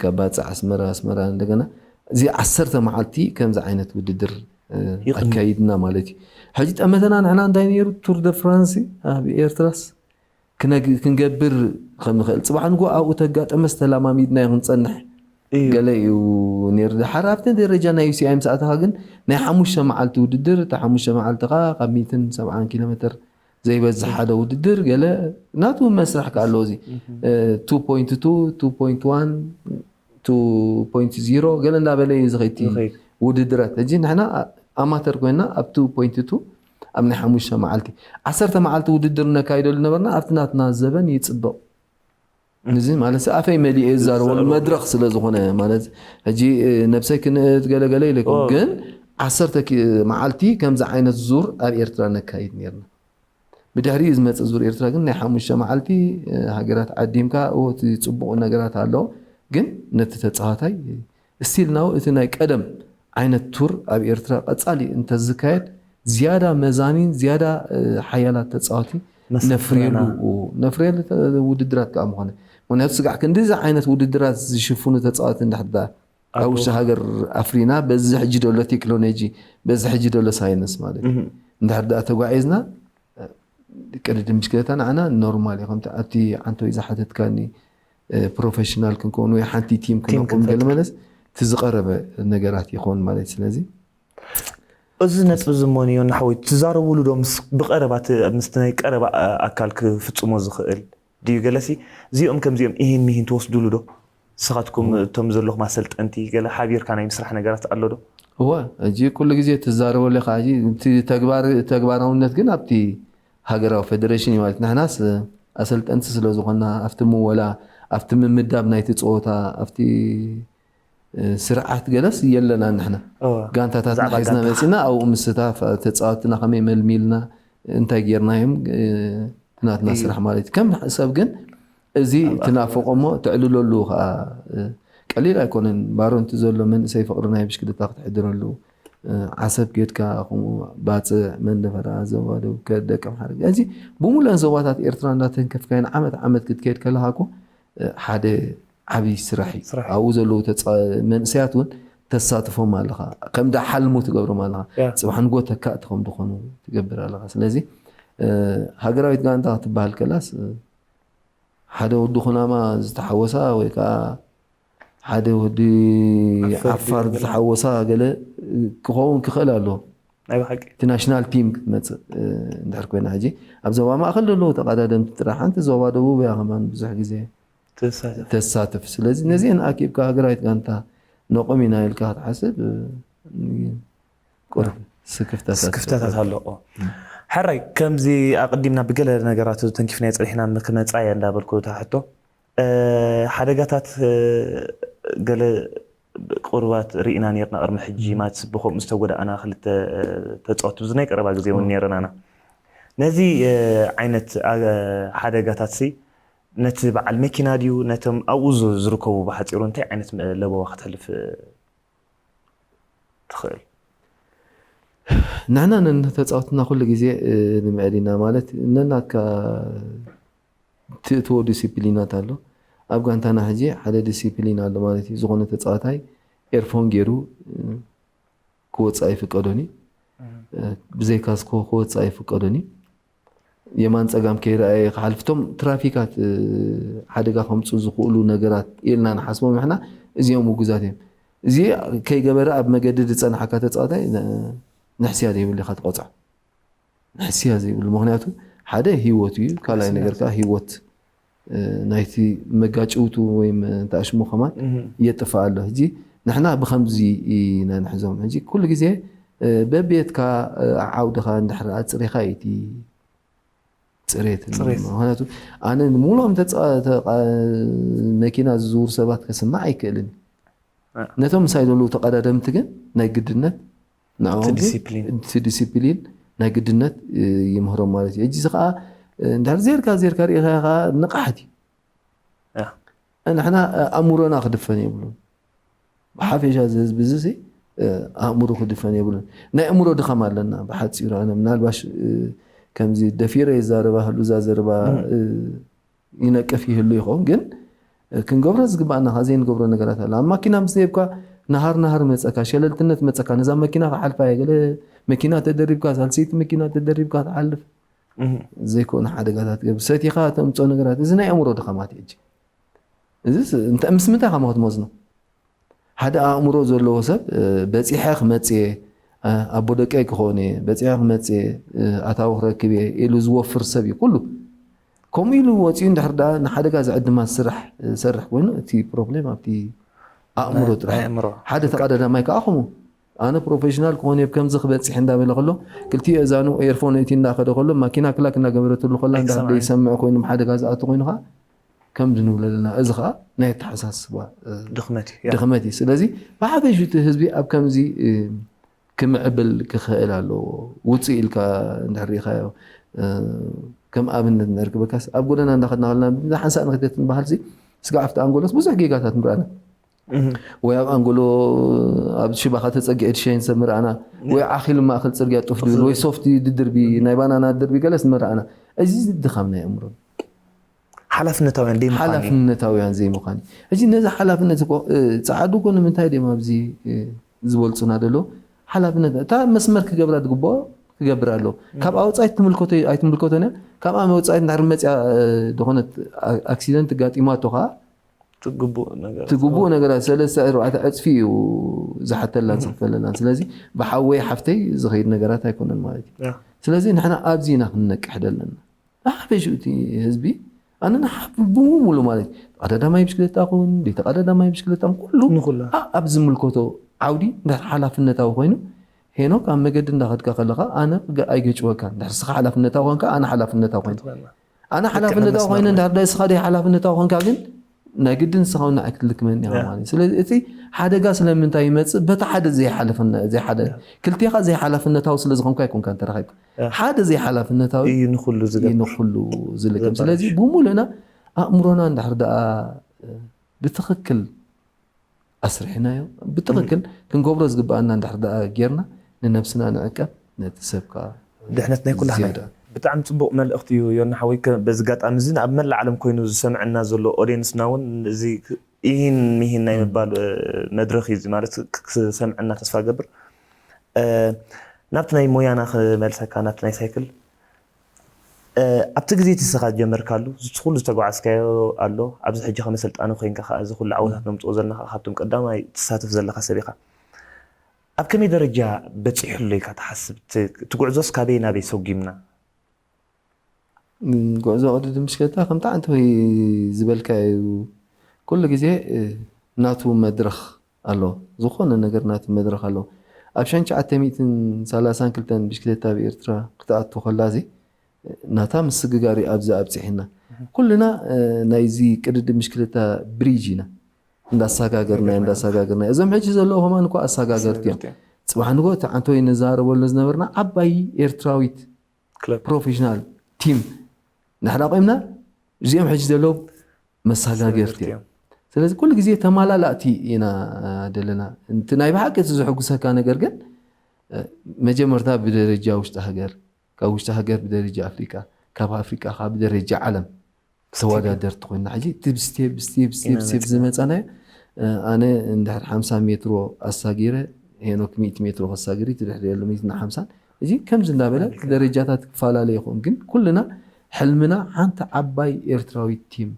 ካብ ባፅዕ ኣስመራ ኣስመራ እንደገና እዚ ዓሰርተ መዓልቲ ከምዚ ዓይነት ውድድር ኣካይድና ማለት እዩ። ሕጂ ጠመተና ንሕና እንታይ ነይሩ ቱር ደ ፍራንስ ኣብ ኤርትራስ ክንገብር ከም ንኽእል ፅባሕ ንጎ ኣብኡ ተጋጠመስ ተላማሚድና ይኹን ፀንሕ ገለ እዩ ነይሩ። ድሓር ኣብቲ ደረጃ ናይ ዩሲኣይ ምስ ኣተኻ ግን ናይ ሓሙሽተ መዓልቲ ውድድር እቲ ሓሙሽተ መዓልትኻ ካብ ሚእትን ሰብዓን ኪሎ ሜተር ዘይበዝሕ ሓደ ውድድር ገለ ናቱ መስርሕ ከ ኣለዎ። እዚ ቱ ፖይንት ቱ፣ ቱ ፖይንት ዋን፣ ቱ ፖይንት ዜሮ ገለ እንዳበለ እዩ ዝኸይቲ ውድድራት። ሕጂ ንሕና ኣማተር ኮይና ኣብ ቱ ፖይንት ቱ ኣብ ናይ ሓሙሽተ መዓልቲ ዓሰርተ መዓልቲ ውድድር ነካይደሉ ነበርና። ኣብቲ ናትና ዘበን ይፅብቕ። እዚ ማለት ኣፈይ መሊኤ ዝዛረበሉ መድረኽ ስለ ዝኾነ ማለት ሕጂ ነብሰይ ክንእት ገለገለ ኢለኩም ግን ዓሰርተ መዓልቲ ከምዚ ዓይነት ዙር ኣብ ኤርትራ ነካይድ ነርና። ብድሕሪኡ ዝመፅእ ዙር ኤርትራ ግን ናይ ሓሙሽተ መዓልቲ ሃገራት ዓዲምካ እቲ ፅቡቕ ነገራት ኣሎ ግን ነቲ ተፃዋታይ ስቲል ናው እቲ ናይ ቀደም ዓይነት ቱር ኣብ ኤርትራ ቀፃሊ እንተዝካየድ ዝያዳ መዛኒን ዝያዳ ሓያላት ተፃወቲ ነፍርየሉ ነፍርየሉ ውድድራት ከዓ ምኾነ። ምክንያቱ ስጋዕ ክንዲዚ ዓይነት ውድድራት ዝሽፍኑ ተፃወቲ እንድሕር ኣብ ውሽጢ ሃገር ኣፍሪና በዚ ሕጂ ደሎ ቴክኖሎጂ በዚ ሕጂ ደሎ ሳይንስ ማለት እዩ እንድሕር ደኣ ተጓዒዝና ቅድድም ብሽክለታ ንዓና ኖርማል እዩ። ከምቲ ኣብቲ ዓንተወይ ዝሓተትካኒ ፕሮፌሽናል ክንከውን ወይ ሓንቲ ቲም ክንከውን ገለ መለስ እቲ ዝቐረበ ነገራት ይኸውን ማለት እዩ። ስለዚ እዚ ነጥቢ እዚ እሞ ንዮ ናሕወይ ትዛረቡሉ ዶ ምስ ብቐረባ እቲ ምስቲ ናይ ቀረባ ኣካል ክፍጽሞ ዝኽእል ድዩ? ገለሲ እዚኦም ከምዚኦም ኢሂን ሚሂን ትወስዱሉ ዶ? ንስኻትኩም እቶም ዘለኹም ኣሰልጠንቲ ገለ ሓቢርካ ናይ ምስራሕ ነገራት ኣሎ ዶ? እወ፣ ሕጂ ኩሉ ግዜ ትዛረበሉ ኢኻ። ሕጂ እቲ ተግባር ተግባራውነት ግን ኣብቲ ሃገራዊ ፌደሬሽን እዩ ማለት ንሕናስ ኣሰልጠንቲ ስለ ዝኾንና ኣብቲ ምወላ ኣብቲ ምምዳብ ናይቲ ፀወታ ኣብቲ ስርዓት ገለስ የለና ንሕና ጋንታታትና ሒዝና መፂና ኣብኡ ምስታፍ ተፃወትና ከመይ መልሚልና እንታይ ጌርናዮም ናትና ስራሕ ማለት እዩ ከም ሰብ ግን እዚ ትናፍቆ እሞ ትዕልለሉ ከዓ ቀሊል ኣይኮነን ባሮንቲ ዘሎ መንእሰይ ፍቅሪ ናይ ብሽክልታ ክትሕድረሉ ዓሰብ ጌድካ ከምኡ ባፅዕ መንደፈራ ዘዋደው ከደቀም ሓረግ እዚ ብሙሉአን ዞባታት ኤርትራ እንዳተንከፍካየን ዓመት ዓመት ክትከይድ ከለካ እኮ ሓደ ዓብይ ስራሕ እዩ ኣብኡ ዘለዉ መንእሰያት እውን ተሳትፎም ኣለካ ከም ዳ ሓልሙ ትገብሮም ኣለካ ፅባሕ ንጎ ተካእቲ ከም ዝኾኑ ትገብር ኣለካ ስለዚ ሃገራዊት ጋንታ ክትበሃል ከላስ ሓደ ወዲ ኩናማ ዝተሓወሳ ወይ ከዓ ሓደ ወዲ ዓፋር ዝተሓወሳ ገለ ክኸውን ክኽእል ኣሎ ናይ ብሓቂ እቲ ናሽናል ቲም ክትመፅእ እንድሕር ኮይና ሕጂ ኣብ ዞባ ማእኸል ዘለዉ ተቐዳደምቲ ጥራሕ ሓንቲ ዞባ ደቡብ እያ ከማን ብዙሕ ግዜ ተሳትፍ ስለዚ ነዚአን ኣኪብካ ሃገራዊት ጋንታ ነቑም ኢና ኢልካ ክትሓስብ ቁሩብ ስክፍታታት ኣለዎ ሕራይ ከምዚ ኣቐዲምና ብገለ ነገራት ተንኪፍና ፀኒሕና ክመፃ እየ እንዳበልኩ እታ ሕቶ ሓደጋታት ገለ ቁርባት ርኢና ነርና ቅድሚ ሕጂ ማለት ብከምኡ ዝተጎዳእና ክልተ ተፃወቲ ብዚ ናይ ቀረባ ግዜ እውን ነርና ኢና። ነዚ ዓይነት ሓደጋታት ሲ ነቲ በዓል መኪና ድዩ ነቶም ኣብኡ ዝርከቡ ብሓፂሩ እንታይ ዓይነት ለበዋ ከተሕልፍ ትኽእል? ንሕና ነንተፃወትና ኩሉ ግዜ ንምዕድ ኢና ማለት ነናትካ ትእትዎ ዲሲፕሊናት ኣሎ። ኣብ ጋንታና ሕጂ ሓደ ዲሲፕሊን ኣሎ ማለት እዩ። ዝኾነ ተፃዋታይ ኤርፎን ገይሩ ክወፅእ ኣይፍቀዶን እዩ። ብዘይካ ስኮ ክወፅእ ኣይፍቀዶን እዩ። የማን ፀጋም ከይረኣየ ክሓልፍ እቶም ትራፊካት ሓደጋ ከምፁ ዝኽእሉ ነገራት ኢልና ንሓስቦም ንሕና እዚኦም ውጉዛት እዮም። እዚ ከይገበረ ኣብ መገዲ ዝፀናሓካ ተፃዋታይ ንሕስያ ዘይብሉ ኢኻ ትቆፅዖ። ንሕስያ ዘይብሉ ምክንያቱ ሓደ ህይወት እዩ። ካልኣይ ነገር ከዓ ህይወት ናይቲ መጋጭውቱ ወይም ተኣሽሙ ከማን የጥፍእ ኣሎ። ሕጂ ንሕና ብከምዚ ኢና ንሕዞም። ሕጂ ኩሉ ግዜ በቤትካ ዓውድኻ እንድሕር ኣፅሪኻ እቲ ፅሬት ምክንያቱ ኣነ ሙሉኦም መኪና ዝዝውሩ ሰባት ከስማዕ ኣይክእልን። ነቶም ምሳይ ዘለዉ ተቐዳደምቲ ግን ናይ ግድነት ንዕኦም ግን እቲ ዲሲፕሊን ናይ ግድነት ይምህሮም ማለት እዩ። ሕጂ እዚ ከዓ እንድሕር ዜርካ ዜርካ ርኢኻ ከዓ ንቕሓት እዩ። ንሕና ኣእምሮና ክድፈን የብሉን። ብሓፈሻ እዚ ህዝቢ እዚ ኣእምሮ ክድፈን የብሉን። ናይ ኣእምሮ ድኻም ኣለና። ብሓፂሩ ኣነ ምናልባሽ ከምዚ ደፊረ ይዛረባሉ እዛ ዘረባ ይነቅፍ ይህሉ ይኸውን፣ ግን ክንገብሮ ዝግባኣና ካብ ዘይንገብሮ ነገራት ኣሎ። ኣብ ማኪና ምስ ደየብካ ናሃር ናሃር መፀካ፣ ሸለልትነት መፀካ፣ ነዛ መኪና ክሓልፋ እየ፣ ገለ መኪና ተደሪብካ፣ ሳልሰይቲ መኪና ተደሪብካ ትሓልፍ ዘይኮነ ሓደጋታት ገብር፣ ሰቲኻ ተምፅኦ ነገራት፣ እዚ ናይ ኣእምሮ ድኻማት እዩ። ሕጂ እዚ ምስ ምንታይ ከማ ክትመዝኖ? ሓደ ኣእምሮ ዘለዎ ሰብ በፂሐ ክመፅየ ኣቦ ደቀይ ክኸውን እየ፣ በፂሐ ክመፅየ ኣታዊ ክረክብ እየ ኢሉ ዝወፍር ሰብ እዩ ኩሉ። ከምኡ ኢሉ ወፂኡ እንድሕር ደኣ ንሓደጋ ዝዕድማ ስራሕ ዝሰርሕ ኮይኑ እቲ ፕሮብሌም ኣብቲ ኣእምሮ ጥራሕ። ሓደ ተቐዳዳማይ ከዓ ከምኡ ኣነ ፕሮፌሽናል ክኾን እየ ከምዚ ክበፅሕ እንዳበለ ከሎ ክልቲኡ እዛኑ ኤርፎን እቲ እንዳኸደ ከሎ ማኪና ክላክ እንዳገበረትሉ ከላ እንዳደ ይሰምዕ ኮይኑ ሓደጋ ዝኣቱ ኮይኑ ከዓ ከምዚ ንብለልና እዚ ከዓ ናይ ኣተሓሳስባ ድኽመት እዩ። ስለዚ ብሓፈሽኡ እቲ ህዝቢ ኣብ ከምዚ ክምዕብል ክኽእል ኣለዎ። ውፅእ ኢልካ እንድሕር ርኢኻዮ ከም ኣብነት እንድሕር ክበካስ ኣብ ጎደና እንዳኸድና ከለና ሓንሳእ ንክደት ንበሃል ሲ ስጋዕ ኣብቲ ኣንጎሎስ ብዙሕ ጌጋታት ንርኣና ወይ ኣብ ኣንጎሎ ኣብ ሽባኻ ተፀጊዐ ድሸይን ሰብ ምርኣና ወይ ዓኺሉ ማእኸል ፅርግያ ጡፍ ድብል ወይ ሶፍቲ ድድርቢ ናይ ባናና ድርቢ ገለስ ምርኣና። እዚ ድኻም ናይ ኣእምሮ ሓላፍነታውያን ደይ ሓላፍነታውያን ዘይምዃን። ሕጂ ነዚ ሓላፍነት እኮ ፃዓዱ እኮ ንምንታይ ድዮም ኣብዚ ዝበልፁና ደሎ ሓላፍነት እታ መስመር ክገብራ ዝግብኦ ክገብር ኣሎ። ካብ ኣውፃኢት ትምልከቶ ኣይትምልከቶን እያ። ካብ ኣውፃኢት እንድሕር መፅያ ዝኾነት ኣክሲደንት ጋጢማቶ ከዓ ትግቡእ ነገራት ሰለስተ ኣርባዕተ ዕፅፊ እዩ ዝሓተላን ዝኽፈለላን። ስለዚ ብሓወይ ሓፍተይ ዝኸይድ ነገራት ኣይኮነን ማለት እዩ። ስለዚ ንሕና ኣብዚ ኢና ክንነቅሕ ዘለና። ብሓፈሽኡ እቲ ህዝቢ ኣነ ንሓ ብሙሉ ማለት እዩ ተቐዳዳማይ ብሽክለታ ኹን ዘይተቐዳዳማይ ብሽክለታ ኩሉ ኣብ ዝምልከቶ ዓውዲ እንድሕር ሓላፍነታዊ ኮይኑ ሄኖክ ኣብ መገዲ እንዳኸድካ ከለኻ ኣነ ኣይገጭወካን እንድሕር ስኻ ሓላፍነታዊ ኮንካ ኣነ ሓላፍነታዊ ኮይኑ ኣነ ሓላፍነታዊ ኮይነ እንድሕር ዳይ ስኻ ደይ ሓላፍነታዊ ኮንካ ግን ናይ ግድን ንስኻ እውን ንዓይ ክትልክመኒ ኢኻ ማለት እዩ። ስለዚ እቲ ሓደጋ ስለምንታይ ይመፅእ በቲ ሓደ ዘይሓለፍነ ዘይሓደ ክልቴኻ ዘይሓላፍነታዊ ስለ ዝኾንካ ኣይኮንካ እንተረኺብካ ሓደ ዘይሓላፍነታዊ እዩ ንኹሉ ዝገብር። እዩ ንኹሉ ዝልክም። ስለዚ ብሙሉእና ኣእምሮና እንድሕር ደኣ ብትኽክል ኣስሪሕናዮ ብትኽክል ክንገብሮ ዝግበኣና እንድሕር ደኣ ጌርና ንነብስና ንዕቀብ ነቲ ሰብ ከዓ ድሕነት ናይ ኩላህና እዩ። ብጣዕሚ ፅቡቕ መልእኽቲ እዩ ዮና ሓወይ። ከ- በዚ ኣጋጣሚ እዚ ኣብ መላእ ዓለም ኮይኑ ዝሰምዐና ዘሎ ኦድየንስና እውን እዚ ኢሂን ሚሂን ናይ ምባል መድረኽ እዩ። እዚ ማለት ክሰምዐና ተስፋ ገብር። ናብቲ ናይ ሞያና ክመልሰካ ናብቲ ናይ ሳይክል ኣብቲ ግዜ እቲ ንስኻ ዝጀመርካሉ እቲ ኩሉ ዝተጓዓዝካዮ ኣሎ። ኣብዚ ሕጂ ከም ኣሰልጣኒ ኮይንካ ከዓ እዚ ኩሉ ዓወታት ነምፅኦ ዘለና ከዓ ካብቶም ቀዳማይ ትሳተፍ ዘለካ ሰብ ኢኻ። ኣብ ከመይ ደረጃ በፂሑ ኣሎ ኢልካ ትሓስብ? እቲ ጉዕዞስ ካበይ ናበይ ሰጒምና? ጉዕዞ ቅድድም ብሽክለታ ከምቲ ዓንተ ወይ ዝበልካዩ ኩሉ ግዜ ናቱ መድረኽ ኣሎ። ዝኾነ ነገር ናቱ መድረኽ ኣሎ። ኣብ ሸንሸዓተ ሚእትን ሰላሳን ክልተን ብሽክለታ ኣብ ኤርትራ ክትኣቱ ከላ እዚ ናታ ምስግጋር እዩ ኣብዚ ኣብፂሕና። ኩልና ናይዚ ቅድድም ብሽክለታ ብሪጅ ኢና እንዳሰጋገርና እንዳሰጋገርና። እዞም ሕጂ ዘለዉ ከማን እኮ ኣሰጋገርቲ እዮም። ጽባሕ ንጎ እቲ ዓንተወይ ንዛረበሉ ዝነበርና ዓባይ ኤርትራዊት ፕሮፌሽናል ቲም ንሕዳ ቆምና፣ እዚኦም ሕጂ ዘለዉ መሰጋገርቲ እዮም። ስለዚ ኩሉ ግዜ ተማላላእቲ ኢና ደለና። እቲ ናይ ብሓቂ እቲ ዝሕጉሰካ ነገር ግን መጀመርታ ብደረጃ ውሽጢ ሃገር፣ ካብ ውሽጢ ሃገር ብደረጃ ኣፍሪቃ፣ ካብ ኣፍሪቃ ከዓ ብደረጃ ዓለም ተወዳደርቲ ኮይና ሕጂ እቲ ብስቴፕ ብስቴፕ ብስቴፕ ብስቴፕ ዝመፃናዮ። ኣነ እንድሕር ሓምሳ ሜትሮ ኣሳጊረ፣ ሄኖክ ሚእቲ ሜትሮ ከሳግር እዩ፣ እቲ ድሕሪ የሉ ሚእትን ሓምሳን። እዚ ከምዚ እንዳበለ ደረጃታት ክፈላለ ይኸውን፣ ግን ኩልና ሕልምና ሓንቲ ዓባይ ኤርትራዊት ቲም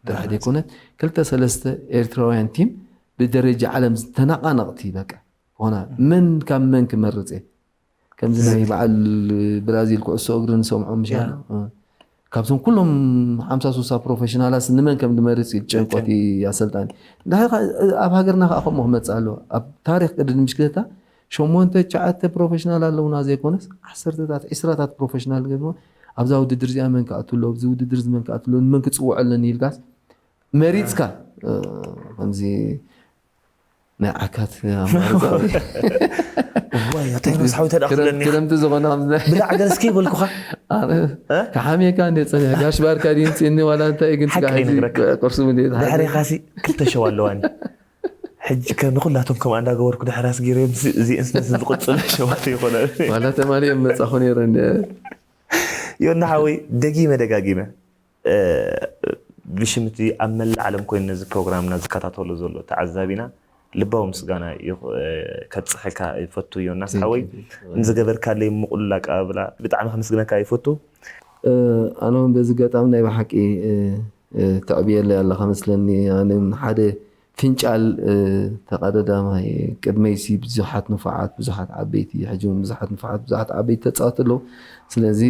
ጥራሕ ዘይኮነት፣ ክልተ ሰለስተ ኤርትራውያን ቲም ብደረጃ ዓለም ዝተናቃነቕቲ በቃ ኾና መን ካብ መን ክመርፅ እየ። ከምዚ ናይ በዓል ብራዚል ኩዕሶ እግሪ ንሰምዖ ምሻ ካብቶም ኩሎም ሓምሳ ሱሳ ፕሮፌሽናላት ንመን ከም ዝመርፅ እዩ ጨንቆት ኣሰልጣኒ። ኣብ ሃገርና ከዓ ከምኡ ክመፅእ ኣለዎ። ኣብ ታሪክ ቅድድም ብሽክለታ ሸሞንተ ትሽዓተ ፕሮፌሽናል ኣለውና ዘይኮነስ ዓሰርተታት ዒስራታት ፕሮፌሽናል ገድሞ ኣብዛ ውድድር እዚኣ መን ክኣቱ ኣሎ፣ ኣብዚ ውድድር እዚ መን ክኣቱ ኣሎ፣ ንመን ክፅውዖ ኣለኒ ኢልካስ መሪፅካ ከምዚ ናይ ዓካት ኣማርፃ ዋይ ኣታይ መሳዊ ተዳ ክለኒ ክረምቲ ዝኾነ ከምዚ ብላዕ ገለ እስኪ ይበልኩኻ ክሓሜካ እንደ ፀኒሕ ጋሽ ባርካ ድንፅኒ ዋላ እንታይ ግን ሓቂ ይነግረካ። ቁርሱ ምንድን ድሕሬኻሲ ክልተ ሸው ኣለዋኒ ሕጂ ከ ንኩላቶም ከምኣ እንዳገበርኩ ድሕር ኣስጊረዮም እዚ እንስነት ዝቕፅል ሸዋት ይኾነ ዋላ ተማሊኦም መፃኹ ነይረ ዮና ሓወይ ደጊመ ደጋጊመ ብሽምቲ ኣብ መላእ ዓለም ኮይኑ ነዚ ፕሮግራምና ዝከታተሎ ዘሎ ተዓዛቢና ልባዊ ምስጋና ከብፅሐልካ ይፈቱ። ዮናስ ሓወይ ንዝገበርካለይ ምቁሉል ኣቀባብላ ብጣዕሚ ከመስግነካ ይፈቱ። ኣነ እውን በዚ ገጣሚ ናይ ብሓቂ ተዕብየለይ ኣለኻ መስለኒ። ኣነ ሓደ ፍንጫል ተቐዳዳማይ ቅድመይሲ ብዙሓት ንፉዓት ብዙሓት ዓበይቲ ሕጂ እውን ብዙሓት ንፉዓት ብዙሓት ዓበይቲ ተፃወቲ ኣለዉ። ስለዚ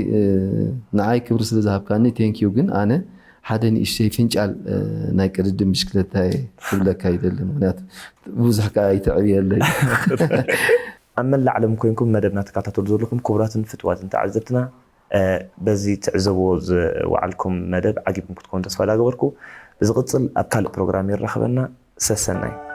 ንዓይ ክብሪ ስለ ዝሃብካኒ ቴንኪዩ። ግን ኣነ ሓደ ንእሽተይ ፍንጫል ናይ ቅድድም ብሽክለታ ክብለካ ይደሊ። ምክንያቱ ብዙሕ ከዓ ይትዕብየለይ። ኣብ መላእ ዓለም ኮንኩም መደብና ትከታተሉ ዘለኹም ክቡራትን ፍትዋትን ተዓዘብትና በዚ ትዕዘብዎ ዝወዓልኩም መደብ ዓጊብኩም ክትኮኑ ተስፋ ዳገበርኩ ብዝቕፅል ኣብ ካልእ ፕሮግራም ይራኸበና። ሰሰናይ።